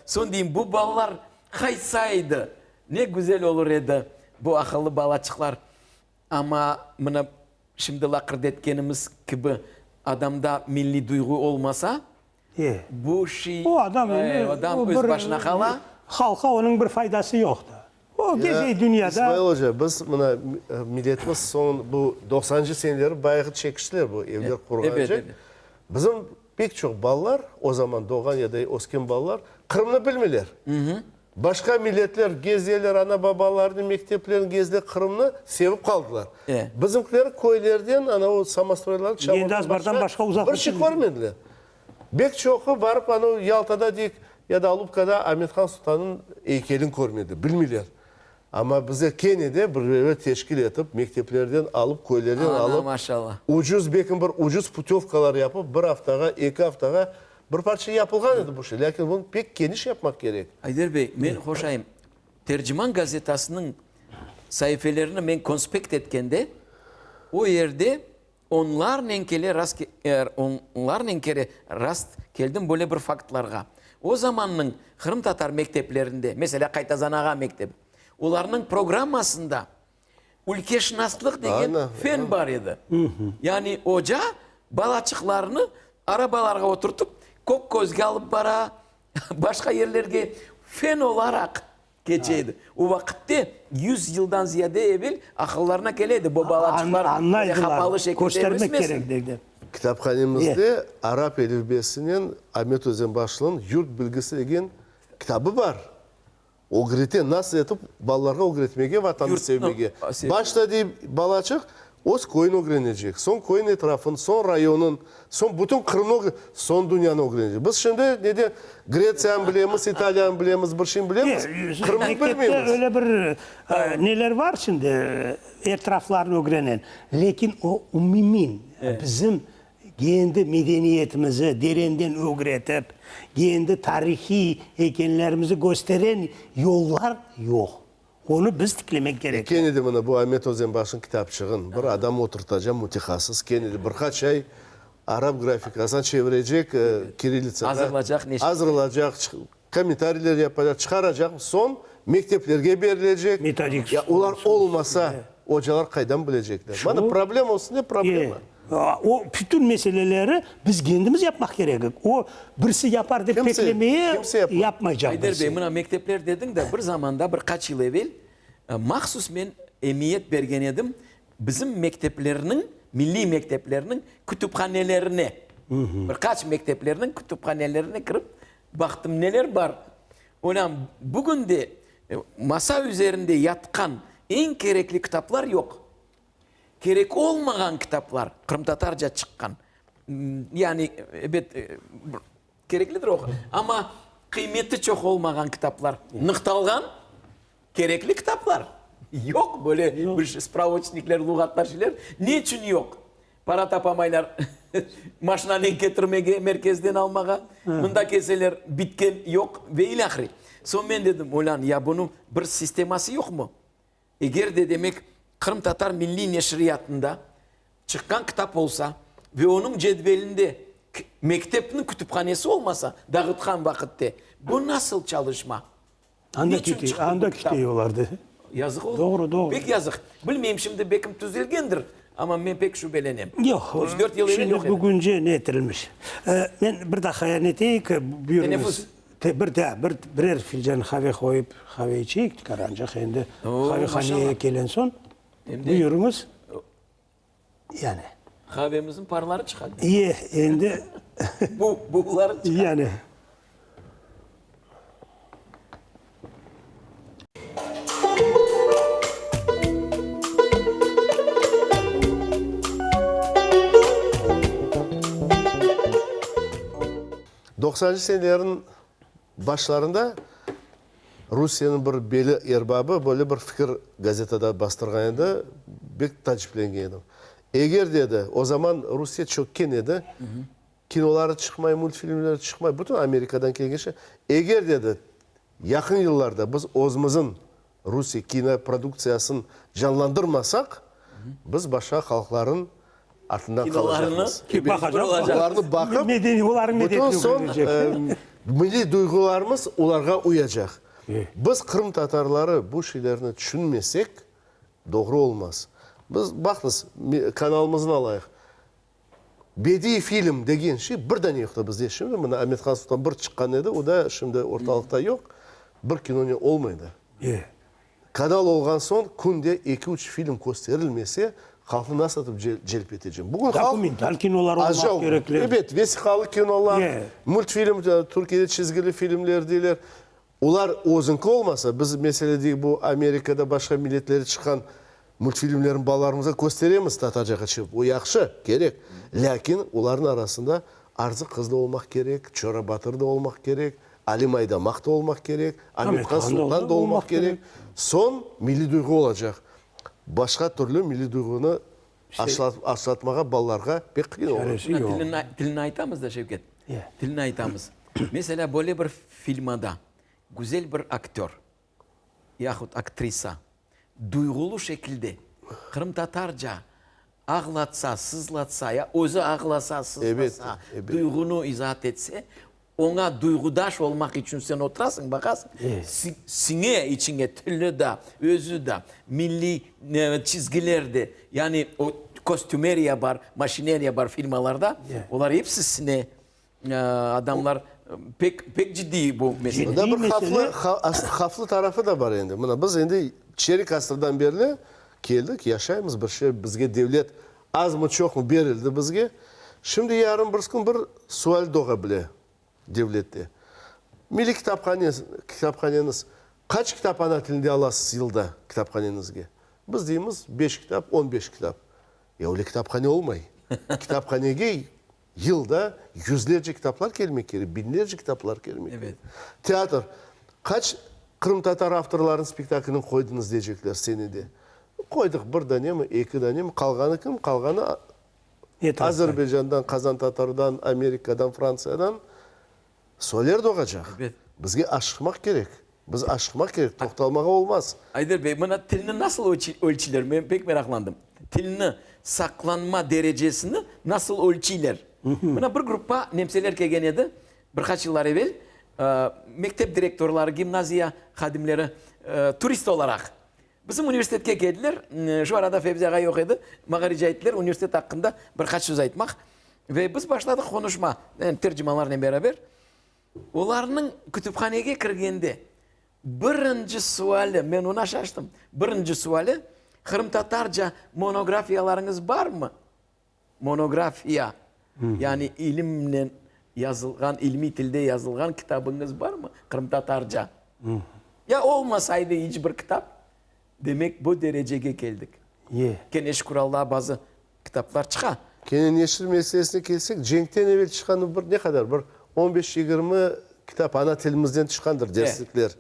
Soñ deyim, bu balalar qaytsaydı, ne güzel olur edi, bu aqıllı balaçıqlar. Amma mına şimdi laqırdı etkenimiz kibi, adamda milliy duyğu olmasa, bu şey, O adam endi, adam öz başına qala. Halqa onıñ bir faydası yoqtır. O gezey dünyada. İsmail oca, biz mına milletimiz soñ bu doqsanıncı seneleri bayağı çekiştiler bu evler qurğance. Bizim pek çoq balalar, o zaman doğğan ya da ösken balalar Qırımnı bilmeyler. Başqa milletler gezeler, ana-babalarını, mekteplerini gezeler, Qırımnı sevip qaldılar. Bizimkiler köylerden, ana o samostroylardan, çamurdan başqa bir şey körmediler. Bek çoqu barıp ana o Yaltada deyik, ya da Alupkada Amet-Han Sultannıñ eykelini körmedi, bilmeyler. Amma bizler kene de bir yerler teşkil etip, mekteplerden alıp, köylerden alıp, ucuz, belki bir ucuz putövkalar yapıp, bir aftağa, eki aftağa bir parça yapılğan edi bu şey. Lâkin bunı pek keniş yapmaq kerek. Ayder bey, men qoşayım, Terciman gazetasınıñ saifelerini men konspekt etkende, o yerde Onlarnen kele rast onlarnen kere rast keldim böyle bir faktlarğa. O zamannıñ qırımtatar mekteplerinde, meselâ, Qaytazan ağa mektebi, olarnıñ programmasında ülkeşınaslıq degen fen bar edi. Yani oca balaçıqlarnı arabalarğa oturtıp, Kökközge alıp bara, başqa yerlerge fen olaraq Keçe edi. O vaqıtte, 100 yıldan ziyade evel, aqıllarına kele edi, bu balaçıqlar böyle qapalı şekilde Köstermek ösmesin. kerek, degde. Kitaphanemizde arap elifbesinen Amet Özenbaşlınıñ Yurt bilgisi degen kitabı bar. Ögrete, nasıl etip balalarğa ögretmege, Vatanını sevmege. Başta, dey, balaçıq. Öz köyün ögrenecek, soñ köyün etrafın, soñ rayonın, soñ bütün Qırımnı, soñ dünyanı ögrenecek. Biz şimdi neden Gretsiyanı bilemiz, İtaliyanı bilemiz, bir şeyni bilemiz, Qırımnı Mektepte bilmeymiz. öyle bir neler bar şimdi, etraflarnı ögrenen, lâkin o umumiy bizim kendi medeniyetimizi derenden ögretip, kendi tarihiy ekenlerimizi kösteren yollar yoq. Onı biz tiklemek kerek. Kene de mına bu Amet Özenbaşnıñ kitapçığın bir adam oturtacaq, mütehassıs, kene de bir qaç ay arap grafikasına çevirecek, kirillitsağa Azırlacaq, neşir. Azırlacaq, kommentariyler yapacaq, çıqaracaq, soñ mekteplerge berilecek. Metodik. Ya olar olmasa, ocalar qaydan bilecekler? Mana problema üstüne problema. O bütün meseleleri biz kendimiz yapmaq kerekik. O, birisi yapar dep beklemeye, yapmaycaq Ayder birisi. bey, mına mektepler dediñ de, bir zamanda, bir qaç yıl evel, mahsus men emiyet bergen edim, bizim mekteplerniñ, milliy mekteplerniñ kütüphanelerine, bir qaç mekteplerniñ kütüphanelerine kirip baqtım, neler bar. Olân, bugün de masa üzerinde yatqan eñ kerekli kitaplar yoq. Kerek olmağan kitaplar qırımtatarca çıqqan, yani, ebet, kereklidir o, amma qıymeti çoq olmağan kitaplar nıqtalğan, kerekli kitaplar yoq, böyle bir spravoçnikler, luğatlar, şeyler ne içün yoq? Para tapamaylar maşinanen ketirmege, merkezden almağa, mında kelseler bitken, yoq ve ilâhre. Soñ men dedim, olân, ya bunıñ bir sisteması yoqmı? Eger de, demek, qırımtatar milliy neşriyatında çıqqan kitap olsa ve onıñ cedvelinde mektepniñ kütüphanesi olmasa, dağıtqan vaqıtte, bu nasıl çalışma? Anda Niçün kete, çıqtı bu anda kitap? kete olardı. Yazıq oldu. Doğru, doğru. Pek yazıq. Bilmeyim, şimdi belkim tüzelgendir, amma men pek şübelenem. Yoq, Üç-dört yıl evel şimdi yoq edi. bugünce ne etirilmiş. Men bir daqaya neteyik, buyurıñız. Teneffüs. Te, bir daa, bir, birer filcan qave qoyıp, qave içeyik, tikaranca endi Oo, qavehaneye maşallah. kelen soñ, Em de buyurıñız. Yani. Qavemizniñ parları çıqa. İye, endi. Bu, buğları çıqa. Yani. Doqsanıncı senelerniñ başlarında Rusiyeniñ bir belli erbabı böyle bir fikir gazetada bastırğan edi, bek taciplengen edim. Eger, dedi, o zaman Rusiye çökken edi, kinoları çıqmay, multfilmleri çıqmay, bütün Amerikadan kelgen şey, eger, dedi, yaqın yıllarda biz özümizniñ Rusiye kinoproduktsiyasını canlandırmasaq, biz başqa halqlarnıñ artından qalacaqmız. Olarnı baqıp, bütün soñ milliy duyğularımız olarğa uyacaq. Biz, qırımtatarları, bu şeylerni tüşünmesek, doğru olmaz. Biz, baqıñız, kanalımıznı alayıq. Bediiy film degen şey bir dane yoqtır bizde şimdi. Mına Amethan Sultan bir çıqqan edi, o da şimdi ortalıqta yoq. Bir kino ne olmaydı. Kanal olğan soñ künde eki-üç film kösterilmese, halqnı nasıl etip celp etecek? Bugün halq Dokumental kinolar olmaq kerekler. Ebet, vesiqalı kinolar, multfilm, Türkiyede çizgili filmler deyler. Olar özüñki olmasa, biz, mesele deyik, bu Amerikada başqa milletleri çıqqan multfilmlerni balalarımızğa kösteremiz tatarcağa çevirip, o yahşı, kerek. Lâkin olarnıñ arasında Arzı qız da olmaq kerek, Çora Batır da olmaq kerek, Alim Aydamaq da olmaq kerek, Amethan Sultan da olmaq kerek. Soñ milliy duyğu olacaq. Başqa türlü milliy duyğunı aşlatmağa balalarğa pek qıyın olur. Tilini aytamız da, Şevket. Tilini aytamız. Meselâ, böyle bir filmada güzel bir aktör yahut aktrisa duyğulı şekilde qırımtatarca ağlatsa, sızlatsa, ya özü ağlasa, sızlasa, duyğunı izaat etse, oña duyğudaş olmaq içün sen oturasıñ, baqasıñ, siñe içiñe tili da, özü da, milliy çizgiler de, yani o kostümeriya bar, maşineriya bar filmalarda, olar episi siñe. Adamlar pek, pek ciddiy bu mesele. Mında bir havflı, havflı tarafı da bar endi. Mına biz endi çerik asırdan berli keldik, yaşaymız, bir şey bizge devlet azmı çoqmı berildi bizge. Şimdi yarın birisi kün bir sual doğa bile devlette. Milliy kitaphane, kitaphaneniz qaç kitap ana tilinde alasız yılda kitaphaneñizge? Biz deymiz beş kitap, on beş kitap. Ya öyle kitaphane olmay. Kitaphanege yılda yüzlerce kitaplar kelmek kerek, biñlerce kitaplar kelmek kerek. Teatr. Qaç qırımtatar avtorlarınıñ spektaklini qoydıñız deycekler senede. Qoydıq bir danemi, eki danemi, qalğanı kim? Qalğanı Azerbaycandan, qazantatardan, Amerikadan, Frantsiyadan. Sualler doğacaq. Bizge aşıqmaq kerek. Biz aşıqmaq kerek, toqtalmağa olmaz. Ayder bey, mına tilni nasıl ölçüyler? Men pek meraqlandım. Tilni saqlanma derecesini nasıl ölçüyler? Mına bir gruppa nemseler kelgen edi, bir qaç yıllar evel, mektep direktorları, gimnaziya hadimleri turist olaraq bizim universitetke keldiler. Şu arada Fevzi ağa yoq edi, maña rica ettiler universitet aqqında bir qaç söz aytmaq. Ve biz başladıq qonuşma, tercimanlarnen beraber. Olarnıñ kütüphanege kirgende birinci suali, men oña şaştım, birinci suali, Qırımtatarca monografiyalarıñız barmı? Monografiya, yani ilimnen yazılğan, ilmiy tilde yazılğan kitabıñız barmı qırımtatarca? Ya olmasaydı iç bir kitap, demek bu derecege keldik. Kene şükür Allağa bazı kitaplar çıqa. Kene neşir meselesine kelsek, cenkten evel çıqqan bir ne qadar, bir on beş, 20 kitap ana tilimizden çıqqandır, derslikler,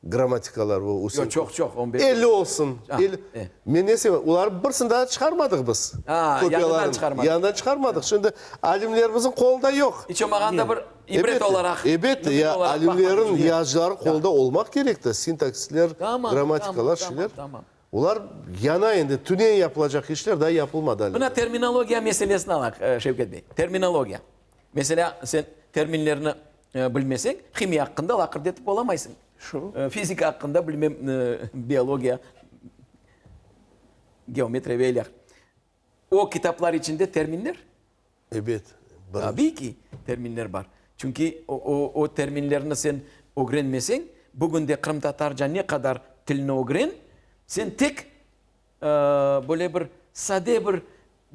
grammatikalar, bu usul. Yoq, çoq, çoq, on beş. 50 olsun, 50. Men ne sebep, olarnıñ birisini daa çıqarmadıq biz. A, yañıdan çıqarmadıq. Yañıdan çıqarmadıq. Şimdi alimlerimizniñ qolunda yoq. İç olmağanda bir ibret olaraq. Elbette, ya alimlerniñ, yazıcılarnıñ qolunda olmaq kerekti, sintaksisler, grammatikalar, şeyler. Olar yana endi, tüneyin yapılacaq işler daa yapılmadı ale. Mına terminologiya meselesini alaq, Şevket bey. Terminologiya. Meselâ, sen terminlerni bilmeseñ, himiya aqqında laqırdı etip olamaysıñ. Şu. Fizika aqqında, bilmem, biologiya, geometriya ve ilâhre. O kitaplar içinde terminler? Ebet, bar. Tabiiy ki, terminler bar. Çünki o terminlerni sen ögrenmeseñ, bugün de qırımtatarca ne qadar tilni ögren, sen tek böyle bir sade bir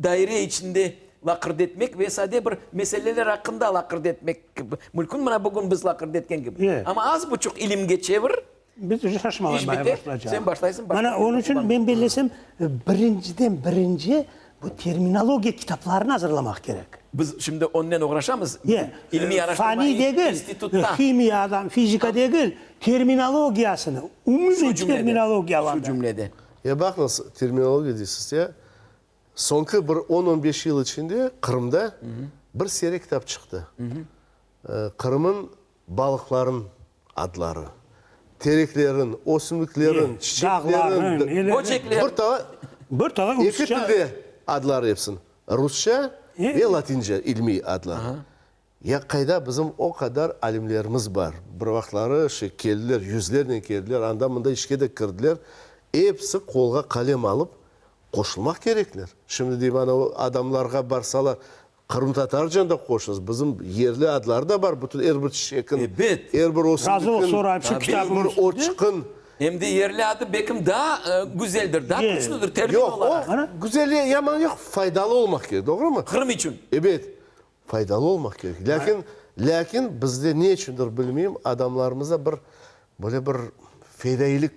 daire içinde laqırdı etmek ve sade bir meseleler aqqında laqırdı etmek kibi mümkün, mına bugün biz laqırdı etken kibi. Amma az buçuq ilimge çevir, Biz uje şaşmalamaya İş bite, başlaycaq. sen başlaysıñ, başqa Mana yerde onıñ içün qullanma. men bellesem, birinciden birinci bu terminologiya kitaplarını azırlamaq kerek. Biz şimdi onnen oğraşamız, Ye, ilmiy araştırma faniy degil, institutta. himiyadan, fizika degil, terminologiyasını, umumiy Şu cümlede, terminologiyalarını. şu cümlede. Ya baqıñız, terminologiya deysiz, ya, soñki bir on-on beş yıl içinde Qırımda bir seri kitap çıqtı. Qırım'ın balıqların adları, tereklerin, ösümliklerin, çiçeklerin, Böcekler. bir talay, Bir talay eki tilde adları epsin, rusça ve latince ilmiy adlar. Ya qayda bizim o qadar alimlerimiz bar, bir vaqıtları şey keldiler, yüzlernen keldiler, anda-mında işke de kirdiler, episi qolğa qalem alıp qoşulmaq kerekler. Şimdi deyim, ana o adamlarğa barsalar, Qırımtatarca da qoşuñız, bizim yerli adları da bar, bütün er bir çiçekiñ, Ebet. er bir Razılıq ösümlikniñ, sorayım, şu er kitabıñ bir üstünde. otçıqıñ. Em de yerli adı belkim daa güzeldir, daa küçlüdir termin Yoq, olaraq. o güzel yaman yoq, faydalı olmaq kerek, doğrumı? Qırım içün. Ebet, faydalı olmaq kerek. Lâkin, lâkin bizde ne içündir bilmeyim, adamlarımızda bir böyle bir fedailik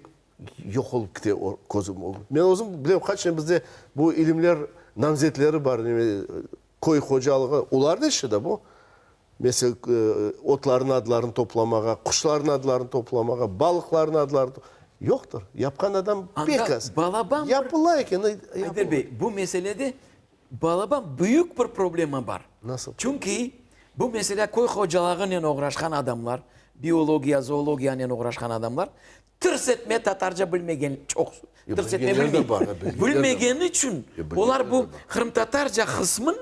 Yoq olıp kite közüm ögünde. Men özüm bilem, qaç bizde bu ilimler namzetleri bar, neme, köy hocalığı, olarnıñ işi de bu. Mesel, otlarnıñ adlarını toplamağa, quşlarnıñ adlarını toplamağa, balıqlarnıñ adlarını Yoqtır. Yapqan adam pek Anda az. balaban bir, Yapıla eken, Ayder bey, bu meselede balaban büyük bir problema bar. Nasıl? Çünki bu mesele köy hocalığınen oğraşqan adamlar, biologiya, zoologiyanen oğraşqan adamlar Tırs etme tatarca bilmegen çoqsu. Tırs etme bilmey. Bilmegeni içün olar bu qırımtatarca qısmın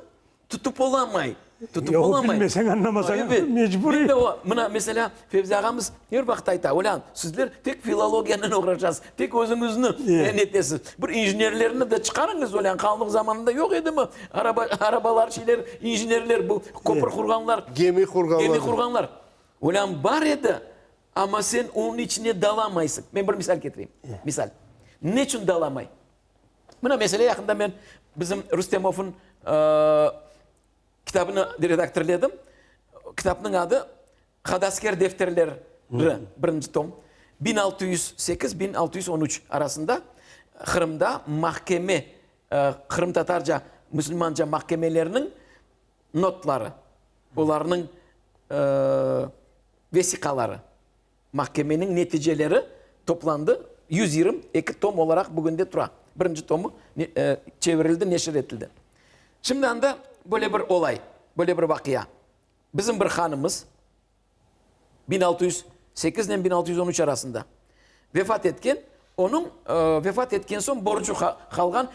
tutıp olamay. Tutıp olamay. Bilmeseñ, añlamasañ, mecburiy. Mına, meselâ, Fevzi ağamız er vaqıt ayta, Olân, sizler tek filologiyanen oğraşasız, tek özüñizni netesiz. Bir injenerlerni de çıqarıñız, olân, hanlıq zamanında yoq edimi araba, arabalar, şeyler, injenerler, bu köpür qurğanlar. Gemi qurğanlar. Gemi qurğanlar. Olân, bar edi. Amma sen onıñ içine dalamaysıñ. Men bir misal ketireyim. Misal. Neçün dalamay? Mına, mesele, yaqında men bizim Rustemovnıñ kitabını redaktorledim. Kitapnıñ adı Qadasker defterleri, birinci tom. 1608, 1613 arasında Qırımda mahkeme. qırımtatarca, musulmanca mahkemelerniñ notları, olarnıñ vesiqaları, mahkemeniñ neticeleri toplandı, 122 tom olaraq bugünde tura. Birinci tomı çevirildi, neşir etildi. Şimdi anda böyle bir olay, böyle bir vaqia. Bizim bir hanımız 1608 ile 1613 arasında vefat etken, onıñ vefat etken soñ borcu qalğan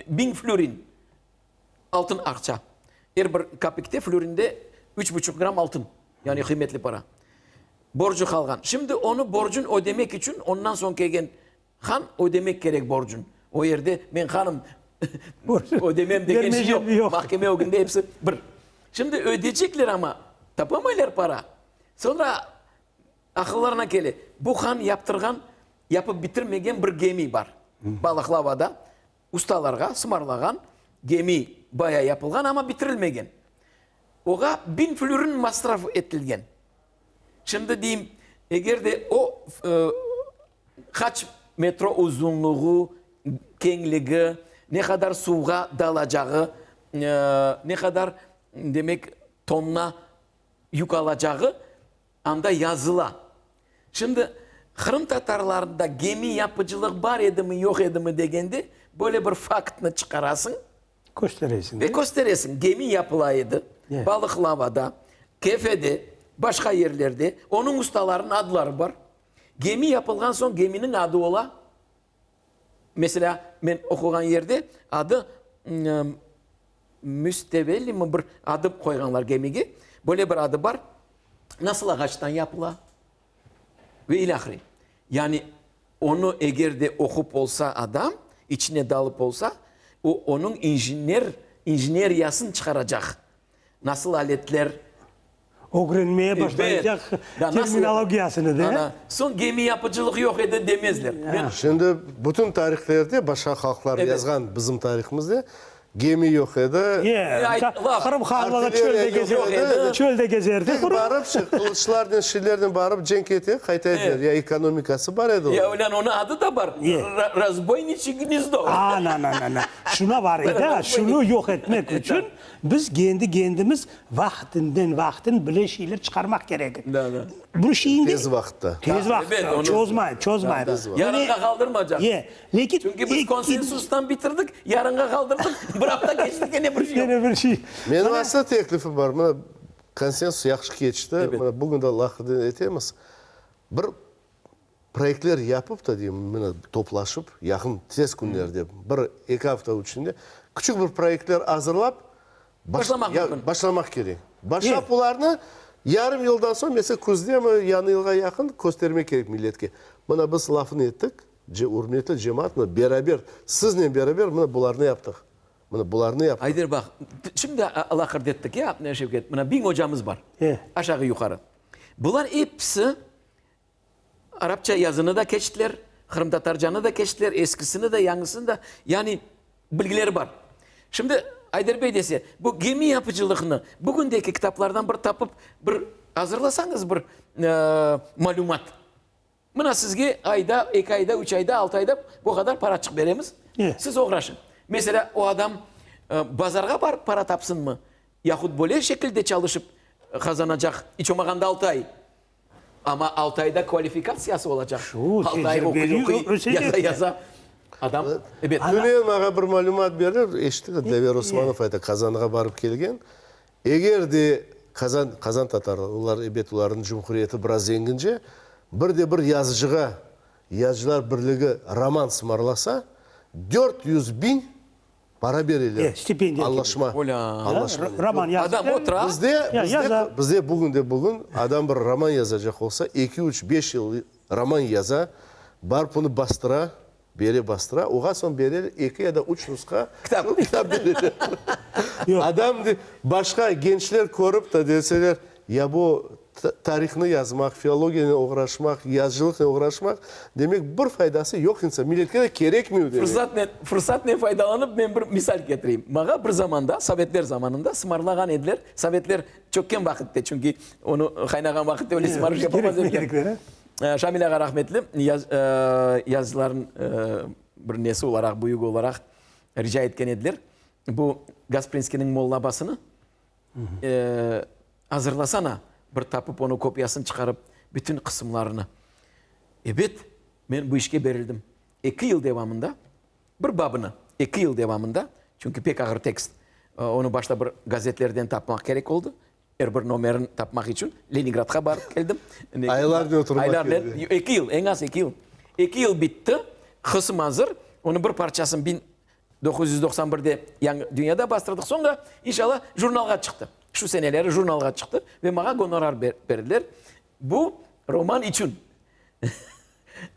1000 flürin altın aqça. Er bir kapikte, flürinde üç buçuq gramm altın, yani qıymetli para. Borcu qalğan. Şimdi onı borcun ödemek içün ondan soñ kelgen han ödemek kerek borcun. O yerde men hanım, ödemem degen şey yoq. Mahkeme ögünde episi bir. Şimdi ödeycekler amma tapamaylar para. Soñra aqıllarına kele, bu han yaptırğan, yapıp bitirmegen bir gemi bar. Balaqlavada Ustalarğa sımarlağan gemi baya yapılğan, amma bitirilmegen. Oğa biñ flürin masraf etilgen. Şimdi deyim, eger de o qaç metro uzunluğı, keñligi, ne qadar suvğa dalacağı, ne qadar, demek, tonna yük alacağı Anda yazıla. Şimdi, qırımtatarlarda gemi yapıcılıq bar edimi, yoq edimi degende, böyle bir faktnı çıqarasıñ. Kösteresiñ. Ve kösteresiñ, gemi yapıla edi, Balıqlavada, Kefede, başqa yerlerde, onıñ ustalarınıñ adları bar. Gemi yapılğan soñ geminiñ adı ola. Meselâ, men oquğan yerde adı Müstevellimi bir adı qoyğanlar gemige. Böyle bir adı bar. Nasıl ağaçtan yapıla ve ilâhre. Yani onı eger de oqup olsa adam, içine dalıp olsa, o onıñ injener, injeneriyasını çıqaracaq. Nasıl aletler Ögrenmeye başlaycaq terminologiyasını, de. Ana, soñ gemi yapıcılıq yoq edi demezler. Men. Şimdi bütün tarihlerde başqa halqlar yazğan bizim tarihimizde gemi yoq edi. Ye, Qırım hanlığı çölde gezerdi, çölde gezerdi. Tek barıp, şu qılıçlarnen, şeylernen barıp cenk ete, qayta ediler. Ya ekonomikası bar edi. Ya, olân, onıñ adı da bar, Razboyniçye gnezdo. Ana-na-na-na, şuna var edi, şunı yoq etmek içün Biz kendi kendimiz vaqtınden vaqtın bile şeyler çıqarmaq kerekik. Da, da. Bu şeyinde Tez vaqıtta. Tez vaqıtta. Evet, onı Çozmay, çozmay. Yarınğa qaldırmaycaq. Ye, lekin Çünki biz konsensustan bitirdik, yarınğa qaldırdıq, bir afta keçti, kene bir şey yoq. Kene bir şey. Menim aslında teklifim bar. Mına konsensus yahşı keçti. Mına bugün de laqırdı etemiz. Bir Proyektler yapıp da, deyim, mına, toplaşıp, yaqın, tez künlerde, bir, eki afta içinde küçük bir proyektler azırlap, Başlamaq mümkün. Başlamaq kerek. Başlap olarnı yarım yıldan soñ, mesela, küzdemi, yañı yılğa yaqın köstermek kerek milletke. Mına, biz lafını ettik, ürmetli cemaat, mına, beraber, siznen beraber, mına, bularnı yaptıq. Mına, bularnı yaptıq. Ayder, baq, şimdi laqırdı ettik, ya, Şevket, mına, biñ ocamız bar, aşağı-yuqarı. Bular episi Arapça yazını da keçtiler, qırımtatarcanı da keçtiler, eskisini de, yañısını da, yani bilgileri bar. Şimdi Ayder bey dese, bu gemi yapıcılıqnı bugündeki kitaplardan bir tapıp, bir azırlasañız bir malümat. Mına sizge ayda, eki ayda, üç ayda, altı ayda bu qadar paraçıq beremiz, siz oğraşıñ. Meselâ, o adam bazarğa barıp para tapsınmı, yahut böyle şekilde çalışıp qazanacaq, iç olmağanda altı ay. Amma altı ayda kvalifikatsiyası olacaq. Şu, Altı ay oquy, tecribeli oquy, ösecek. yaza, yaza. Adam, ebet. Tünevin maña bir malümat berdiler, eşittik, Dlâver Osmanov ayta, Qazanğa barıp kelgen. Eger de Qazan, Qazan tatarları, olar, ebet, olarnıñ cumhuriyeti biraz zengince, bir de bir yazıcığa Yazıcılar birligi roman sımarlasa, 400 biñ Para bereler. E, stipendiya kibi. Añlaşma. Olâ. Añlaşma. Roman yazıp. Adam otura. Bizde, Ya, bizde, yaza. bizde bugün de bugün adam bir roman yazacaq olsa, eki, üç, beş yıl roman yaza, barıp onı bastıra, bere, bastıra, oğa soñ bereler eki ya da üç nusha Kitap. kitap bereler. Yoq. Adam de, başqa gençler körip de deseler, ya bu Tarihnı yazmaq, filologiyanen oğraşmaq, yazıcılıqnen oğraşmaq, demek, bir faydası yoq insan, milletke de kerekmiy demek. Fırsatnen, fırsatnen faydalanıp men bir misal ketireyim. Mağa bir zamanda, sovetler zamanında sımarlağan ediler, sovetler çökken vaqıtte, çünki onı qaynağan vaqıtte öyle sımarış yapamaz ediler. Şamil ağa rahmetli, yaz, yazıcıların bir nesi olaraq, büyügi olaraq. rica etken ediler, bu Gasprinskiyniñ Molla Abbasını azırlasana, bir tapıp onıñ kopiyasını çıqarıp, bütün qısımlarını. Ebet, men bu işke berildim. Eki yıl devamında bir babını, eki yıl devamında, çünki pek ağır tekst, onı başta bir gazetlerden tapmaq kerek oldı, Er bir nomerini tapmaq içün Leningradqa barıp keldim. Aylarnen oturmaq Aylarnen, eki yıl, eñ az eki yıl. Eki yıl bitti, qısım azır. Onıñ bir parçasını 1991-de Yañı dünyada bastırdıq. Soñra, inşallah, jurnalğa çıqtı. Şu seneleri jurnalğa çıqtı ve maña gonorar berdiler. Bu roman içün.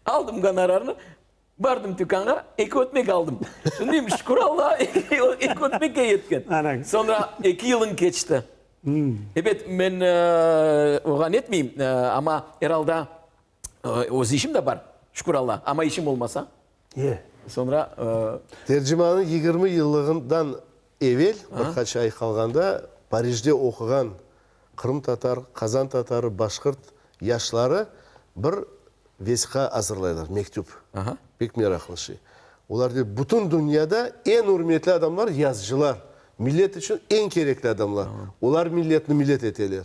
Aldım gonorarnı. Bardım tükânğa, eki ötmek aldım. Şimdi deyim, şükür Allağa, eki ötmekke yetken. Soñra eki yılın keçti. Ebet, men oğa netmeyim, amma er alda öz işim de bar, şükür Allağa. Amma işim olmasa, soñra. Tercimanıñ 20 yıllığından evel, bir qaç ay qalğanda, Parijde oquğan qırımtatar, qazan tatarı, başqırt yaşları bir vesiqa azırlaylar, mektüp. Pek meraqlı şey. Olar dey, bütün dünyada eñ ürmetli adamlar yazıcılar, millet içün eñ kerekli adamlar. Olar milletni millet eteler.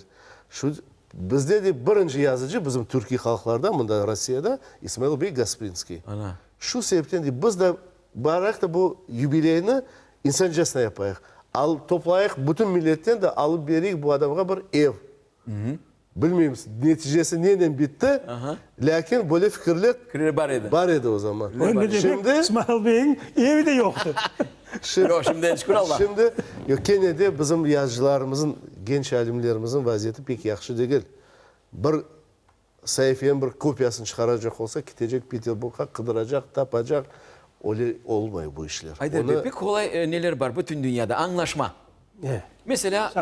Şu bizde de birinci yazıcı bizim türkiy halqlarda, mında Rossiyada, İsmail bey Gasprinskiy. Şu sebepten dey, biz de barayıq da bu yubileyni insancasına yapayıq. Al, toplayıq bütün milletten de alıp bereyik bu adamğa bir ev. Bilmeymiz, neticesi nenen bitti, lâkin böyle fikirler Fikirler bar edi. bar edi o zaman. Öyle demek, Şimdi, İsmail beyniñ evi de yoqtı. Şimdi, Yoq, şimdiden şükür Allağa. Şimdi, yoq, kene de bizim yazıcılarımızın, genç alimlerimizin vaziyeti pek yahşı degil. Bir saifeniñ bir kopiyasını çıqaracaq olsa, ketecek Peterburgqa, qıdıracaq, tapacaq. Öyle olmay bu işler. Ayder bey, pek qolay neler bar bütün dünyada, añlaşma. Meselâ,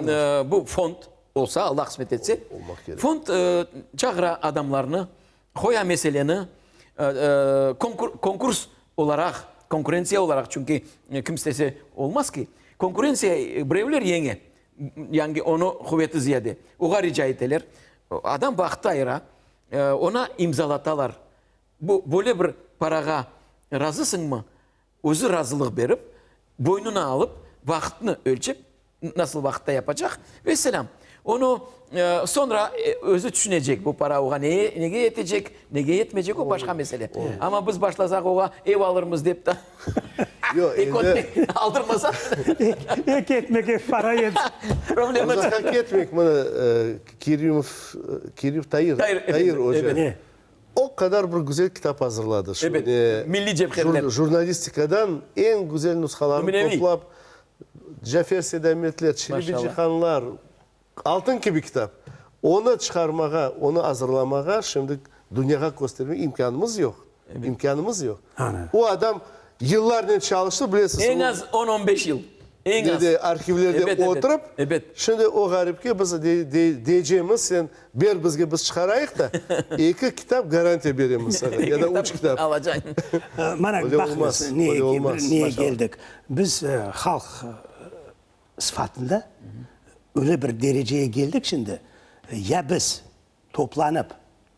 bu fond olsa, Alla qısmet etse, fond çağıra adamlarnı, qoya meseleni konkurs olaraq, konkurentsiya olaraq, çünki kim istese olmaz ki, konkurentsiya birevler yeñe, yani onı quveti ziyade, oğa rica eteler, adam vaqıt ayıra, ona imzalatalar, bu böyle bir parağa razısıñmı? Özü razılıq berip, boynuna alıp, vaqıtnı ölçep, nasıl vaqıtta yapacaq, vesselâm. Onı soñra özü tüşünecek, bu para oğa nege yetecek, nege yetmeycek, o başqa mesele. Amma biz başlasaq, oğa ev alırmız dep de, eki ötmek aldırmasaq. Eki etmekke para yetmez. Problema çoq. Uzaqqa ketmeyik, mına, Kerimov, Kerimov Tair, Tair oca. O qadar bir güzel kitap azırladı. Şu, Ebet, ne, milliy cevherler. Jurnalistikadan eñ güzel nushalarnı Nümüneviy. toplap, Cafer Seydametler, Çelebi Maşallah. Cihanlar, altın kibi kitap. Onı çıqarmağa, onı azırlamağa, şimdi dünyağa köstermege imkânımız yoq. İmkânımız yoq. O adam yıllarnen çalıştı, bilesiz. Eñ az on-on beş yıl. Eñ az. Dedi, arhivlerde Ebet, ebet, oturıp, ebet. şimdi o ğaripke biz deycemiz, sen ber bizge, biz çıqarayıq da, eki kitap garantiya beremiz saña, ya da üç kitap. Alacaq. Mana, Öyle olmaz, baqıñız, neye öyle olmaz. neye keldik. Biz halq sıfatında öyle bir dereceye keldik şimdi, ya biz toplanıp,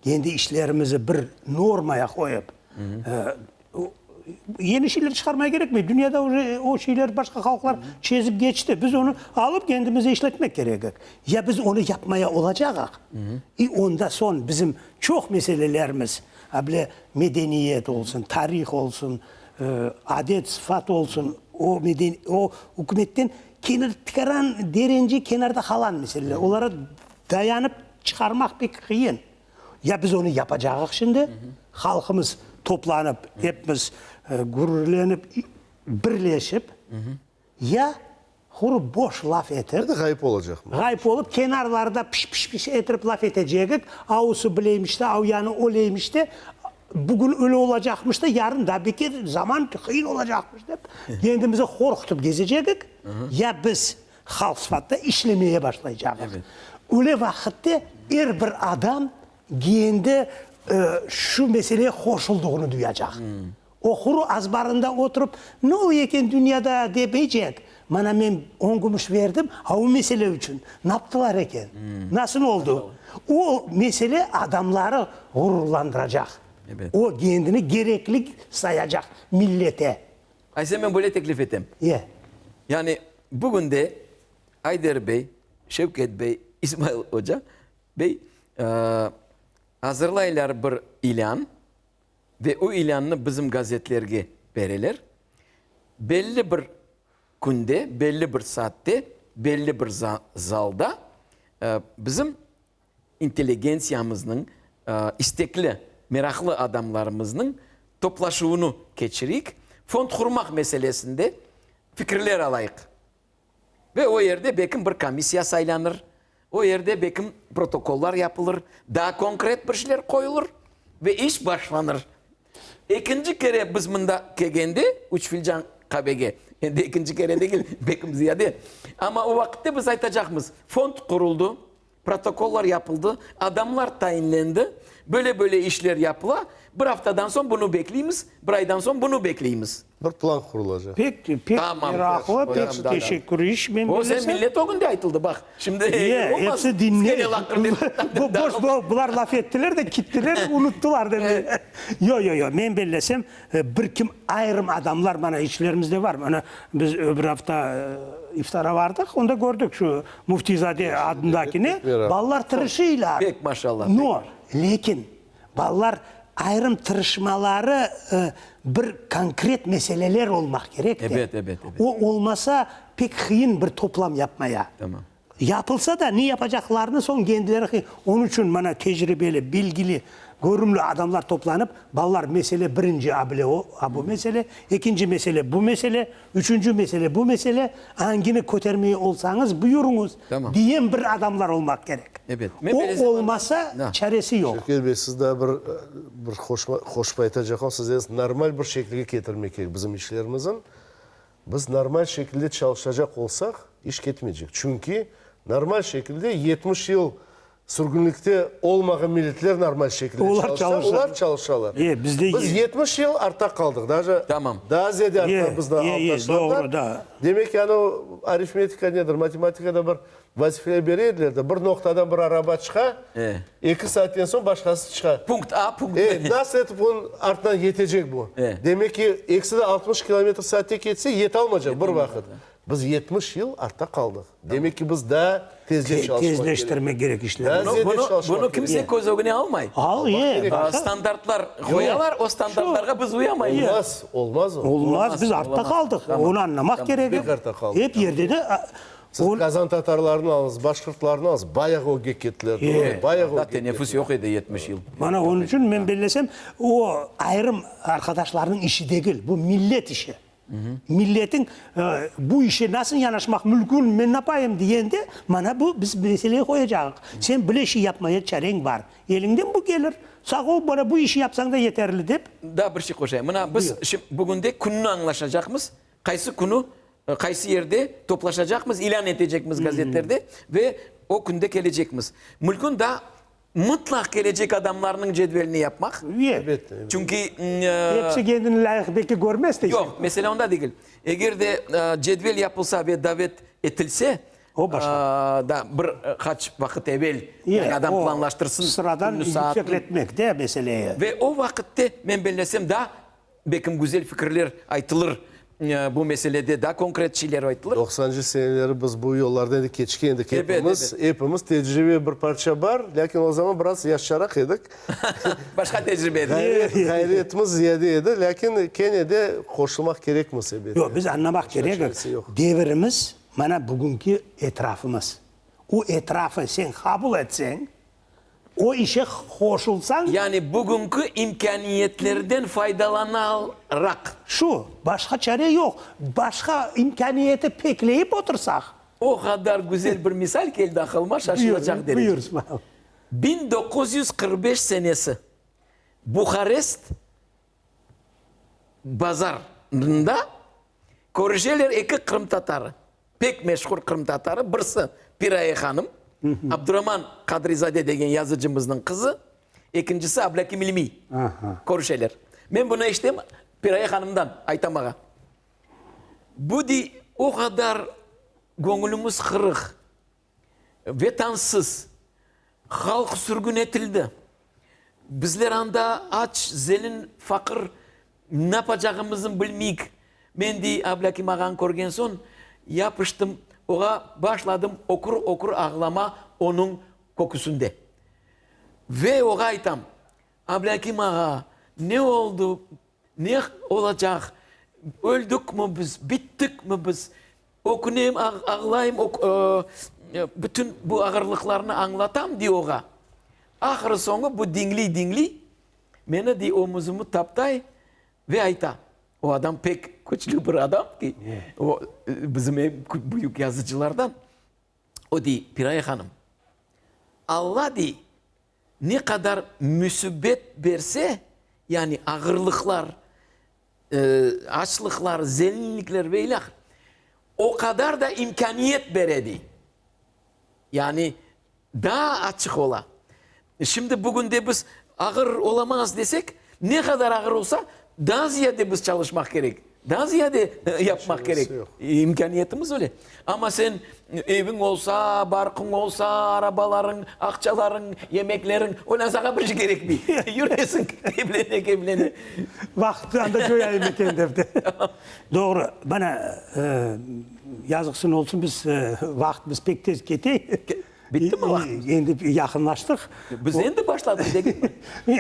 kendi işlerimizi bir normaya qoyıp, yeni şeyler çıqarmaya kerekmey. Dünyada uje o şeyler başqa halqlar çezip keçti. Biz onı alıp kendimize işletmek kerekik. Ya biz onı yapmaya olacaqaq, i onda soñ bizim çoq meselelerimiz, a bile medeniyet olsun, tarih olsun, adet, sıfat olsun, o meden, o ükümetten kenar, tikaran derence kenarda qalan meseleler. Olara Dayanıp çıqarmaq pek qıyın. Ya biz onı yapacağıq şimdi, halqımız toplanıp, epimiz gururlenip, birleşip, ya quru boş laf etip, Ya da ğayıp olacaqmız. Ğayıp olıp, kenarlarda piş-piş-piş etirip laf etecegik, avusı bileymiş de, av yanı öleymiş de, bugün öyle olacaqmış da, yarın daa beter zaman qıyın olacaqmış dep, kendimizi qorqutıp gezecegik, ya biz Halq sıfatında işlemeye başlaycaqıq. Öyle vaqıtte er bir adam kendi şu meseleye qoşuldığını duyacaq. O quru azbarında oturıp, ne oluy eken dünyada demeycek, mana men on kümüş berdim, a o mesele içün naptılar eken, nasıl oldı? O mesele adamları ğururlandıracaq. O kendini kerekli sayacaq millete. Aysa men böyle teklif etem. Ye. Yani bugün de Ayder bey, Şevket bey, İsmail oca bey azırlaylar bir ilân ve o ilânnı bizim gazetlerge bereler. Belli bir künde, belli bir saatte, belli bir zalda bizim intelligentsiyamıznıñ, istekli, meraqlı adamlarımıznıñ toplaşuvını keçireyik, fond qurmaq meselesinde fikirler alayıq. Ve o yerde bekim bir komissiya saylanır, o yerde bekim protokollar yapılır, daa konkret bir şeyler qoyulır ve iş başlanır. Ekinci kere biz mında kelgende, üç filcan qavege, endi ekinci kere degil, bekim ziyade, amma o vaqıtte biz aytacaqmız, fond quruldı, Protokollar yapıldı, adamlar tayinlendi, böyle-böyle işler yapıla, bir aftadan soñ bunı bekleymiz, bir aydan soñ bunı bekleymiz. Bir plan qurulacaq. Pek, pek meraqlı, pek teşekkür iş, men O sen millet ögünde aytıldı, baq, şimdi olmaz, hepsi diñley. Bu boş, bular laf ettiler de, kittiler, unuttılar demek. Yoq, yoq, yoq, men bellesem, bir kim ayırım adamlar mana içlerimizde var. Mana biz öbür afta iftara bardıq, onda kördik şu Müftizade adındakini, balalar tırışıylar. Pek maşallah. No, lâkin balalar ayırım tırışmaları bir konkret meseleler olmaq kerek de. Ebet, ebet, ebet. O olmasa pek qıyın bir toplam yapmaya. Tamam. Yapılsa da, ne yapacaqlarını soñ kendileri, onıñ içün mana tecribeli, bilgili, körümli adamlar toplanıp, balalar, mesele birinci a bile o, a bu mesele, ekinci mesele bu mesele, üçünci mesele bu mesele, angini kötermey olsañız, buyurıñız, Tamam. diyen bir adamlar olmaq kerek. Ebet. Men O belesem, olmasa, Da. çaresi yoq. Şevket bey, siz daa bir, bir qoşma, qoşıp aytacaq olsañız, siz normal bir şekilge ketirmek kerek bizim işlerimizin. Biz normal şekilde çalışacaq olsaq, iş ketmeycek. Çünki normal şekilde 70 yıl sürgünlikte olmağan milletler normal şekilde çalışsa, olar çalışalar. Biz 70 yıl artta qaldıq, daje daa ziyade artta bizni alıp taşladılar. Demek ki, ana arifmetika nedir, matematikada bir Vazifeler bere ediler de, bir noqtadan bir araba çıqa, eki saatten soñ başqası çıqa. Punkt A, punkt B. E, nasıl etip onıñ artından yetecek bu? Demek ki, ekisi de 60 kilometr saatte ketse, yetalmaycaq bir vaqıt. Biz 70 yıl artta qaldıq. Demek ki, biz daa tezce çalışmaq kerek. Tezleştirmek kerek işlerni. Daa ziyade çalışmaq Bunı kimse köz ögüne almay. Al, e, başqa. Standartlar qoyalar, o standartlarğa biz uyamaymız. Olmaz, olmaz o. Olmaz, biz artta qaldıq. Onı añlamaq kerek. Pek artta qaldıq. Ep yerde de Siz qazan tatarlarını alıñız, başqırtlarnı alıñız, bayağı ögge kettiler, doğru, bayağı ögge kettiler. Teneffüs yoq edi 70 yıl. Mana onıñ içün men bellesem, o ayırım arqadaşlarnıñ işi degil, bu millet işi. Milletiñ bu işe nasıl yanaşmaq mümkün, men napayım degende, mana bu biz meseleyi qoyacağıq. Sen bile şey yapmaya çareñ bar. Eliñden bu kelir. Sağ ol, mana bu işi yapsañ da yeterli dep. Daa bir şey qoşayım. Mına biz bugünde künni añlaşacaqmız. Qaysı künü, qaysı yerde toplaşacaqmız, ilân etecekmiz gazetlerde ve o künde kelecekmiz. Mülkün daa mıtlaq kelecek adamlarnıñ cedvelini yapmaq. Elbette, elbette. Çünki. Episi kendini lâyıq belki körmez deysiñ. Yoq, mesele onda degil. Eger de cedvel yapılsa ve davet etilse, O başqa. Da bir qaç vaqıt evel, yani adam planlaştırsın. Sıradan yüksekletmek de meseleyi. Ve o vaqıtte, men bellesem, daa Bekim güzel fikirler aytılır bu meselede, daa konkret şeyler aytılır. Doqsancı seneleri biz bu yollardan endi keçken edik epimiz, epimiz tecribe bir parça bar, lâkin o zaman biraz yaşçaraq edik. Başqa tecribe edi. Ğayret, ğayretimiz ziyade edi, lâkin kene de qoşulmaq kerekmiz ebet. Yoq, biz añlamaq kerekik, devirimiz mana bugünki etrafımız. O etrafı sen qabul etseñ, O işe qoşulsañ. Yani bugünki imkâniyetlerden faydalanaraq. Şu, başqa çare yoq. Başqa imkâniyeti pekleyip otursaq. O qadar güzel bir misal keldi aqılıma, şaşılacaq derece. Buyur, İsmail. 1945 senesi Buharest bazarında körüşeler eki qırımtatarı. Pek meşhur qırımtatarı, birisi Piraye hanım, Abduraman Qadrizade degen yazıcımıznıñ qızı, ekincisi Ablâkim İlmiy. Körüşeler. Men bunı eşitem Piraye hanımdan, ayta maña. Bu, dey, o qadar göñlümiz qırıq, Vetansız, halq sürgün etildi. Bizler anda aç, zelin, faqır, napacağımıznı bilmeyik. Men, dey, Ablâkim ağanı körgen soñ, yapıştım oğa, başladım ökür-ökür ağlama onıñ köküsinde. Ve oğa aytam, Ablâkim ağa, ne oldı, ne olacaq, öldükmi biz, bittikmi biz? Ökünem, ağlayım, bütün bu ağırlıqlarnı añlatam, dey oğa. Ahırı soñu bu diñliy-diñliy, meni, dey, omuzımı taptay ve ayta, O adam pek küçlü bir adam ki, o bizim eñ büyük yazıcılardan. O dey, Piraye hanım, Alla, dey, ne qadar müsibet berse, yani ağırlıqlar, açlıqlar, zelinlikler ve ilâhre, o qadar da imkâniyet bere, dey. Yani daa açıq ola. Şimdi bugünde biz ağır olamaz desek, ne qadar ağır olsa, daa ziyade biz çalışmaq kerek, daa ziyade yapmaq kerek. İmkâniyetimiz öyle. Amma sen eviñ olsa, barqıñ olsa, arabalarıñ, aqçalarıñ, yemekleriñ, ondan saña bir şey kerekmey. Yüresiñ keyflene-keyflene. Vaqıt anda coyayım eken dep de. Doğru. Mana, yazıqsın olsun, biz vaqıtımız pek tez kete. Bittimi vaqıt? Endi yaqınlaştıq. Biz endi başladıq degilmi?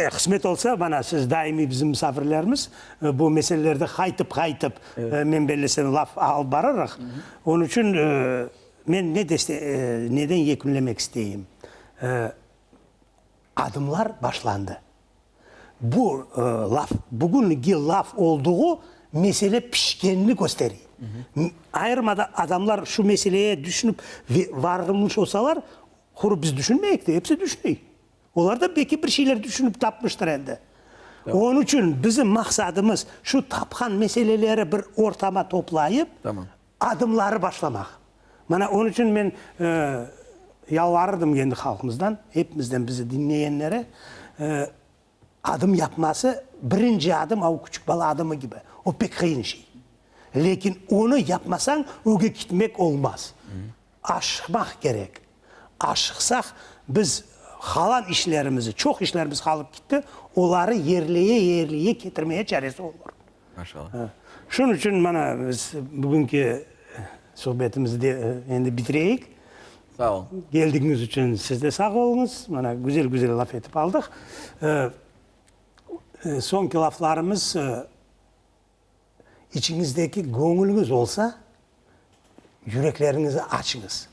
Qısmet olsa, mana, siz daimiy bizim musafirlerimiz. Bu meselelerde qaytıp-qaytıp, men bellesem, laf alıp bararıq. Onıñ içün men ne neden yekünlemek isteyim? Adımlar başlandı. Bu laf, bugüngi laf olduğu mesele pişkenini köstere. Ayırım adamlar şu meseleye düşünip ve varğınmış olsalar, quru biz düşünmeyik de, episi düşüney. Olar da belki bir şeyler düşünip tapmıştır endi. Onıñ içün bizim maqsadımız şu tapqan meseleleri bir ortama toplayıp, adımları başlamaq. Mana onıñ içün men yalvarırdım endi halqımızdan, hepimizden bizi diñleyenlere, adım yapması, birinci adım, a o küçük bala adımı kibi, o pek qıyın şey. Lâkin onı yapmasañ, ögge ketmek olmaz. Aşıqmaq kerek. Aşıqsaq, biz qalan işlerimizi, çoq işlerimiz qalıp ketti, oları yerleye-yerleye ketirmeye çaresi olur. Maşallah. Şunıñ içün mana biz bugünki suhbetimizi de endi bitireyik. Sağ ol. Keldigiñiz içün siz de sağ oluñız. Mana güzel-güzel laf etip aldıq. Soñki laflarımız içiñizdeki göñüliñiz olsa, yürekleriñizi açıñız.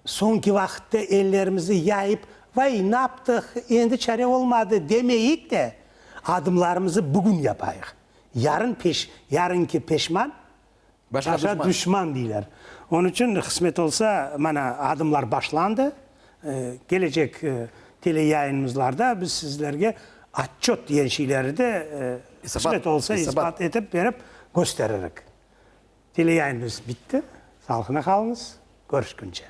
Soñki vaqıtta ellerimizi yayıp, vay, naptıq, endi çare olmadı demeyik de, adımlarımızı bugün yapayıq. Yarın peş, yarınki peşman, başa duşman deyler. Onıñ içün, qısmet olsa, mana, adımlar başlandı. Kelecek teleyayınımızlarda biz sizlerge otçöt diyen şeyleri de, qısmet olsa, isbat etip berip kösteririk. Teleyayınımız bitti. Sağlıqnen qalıñız. Körüşkünce.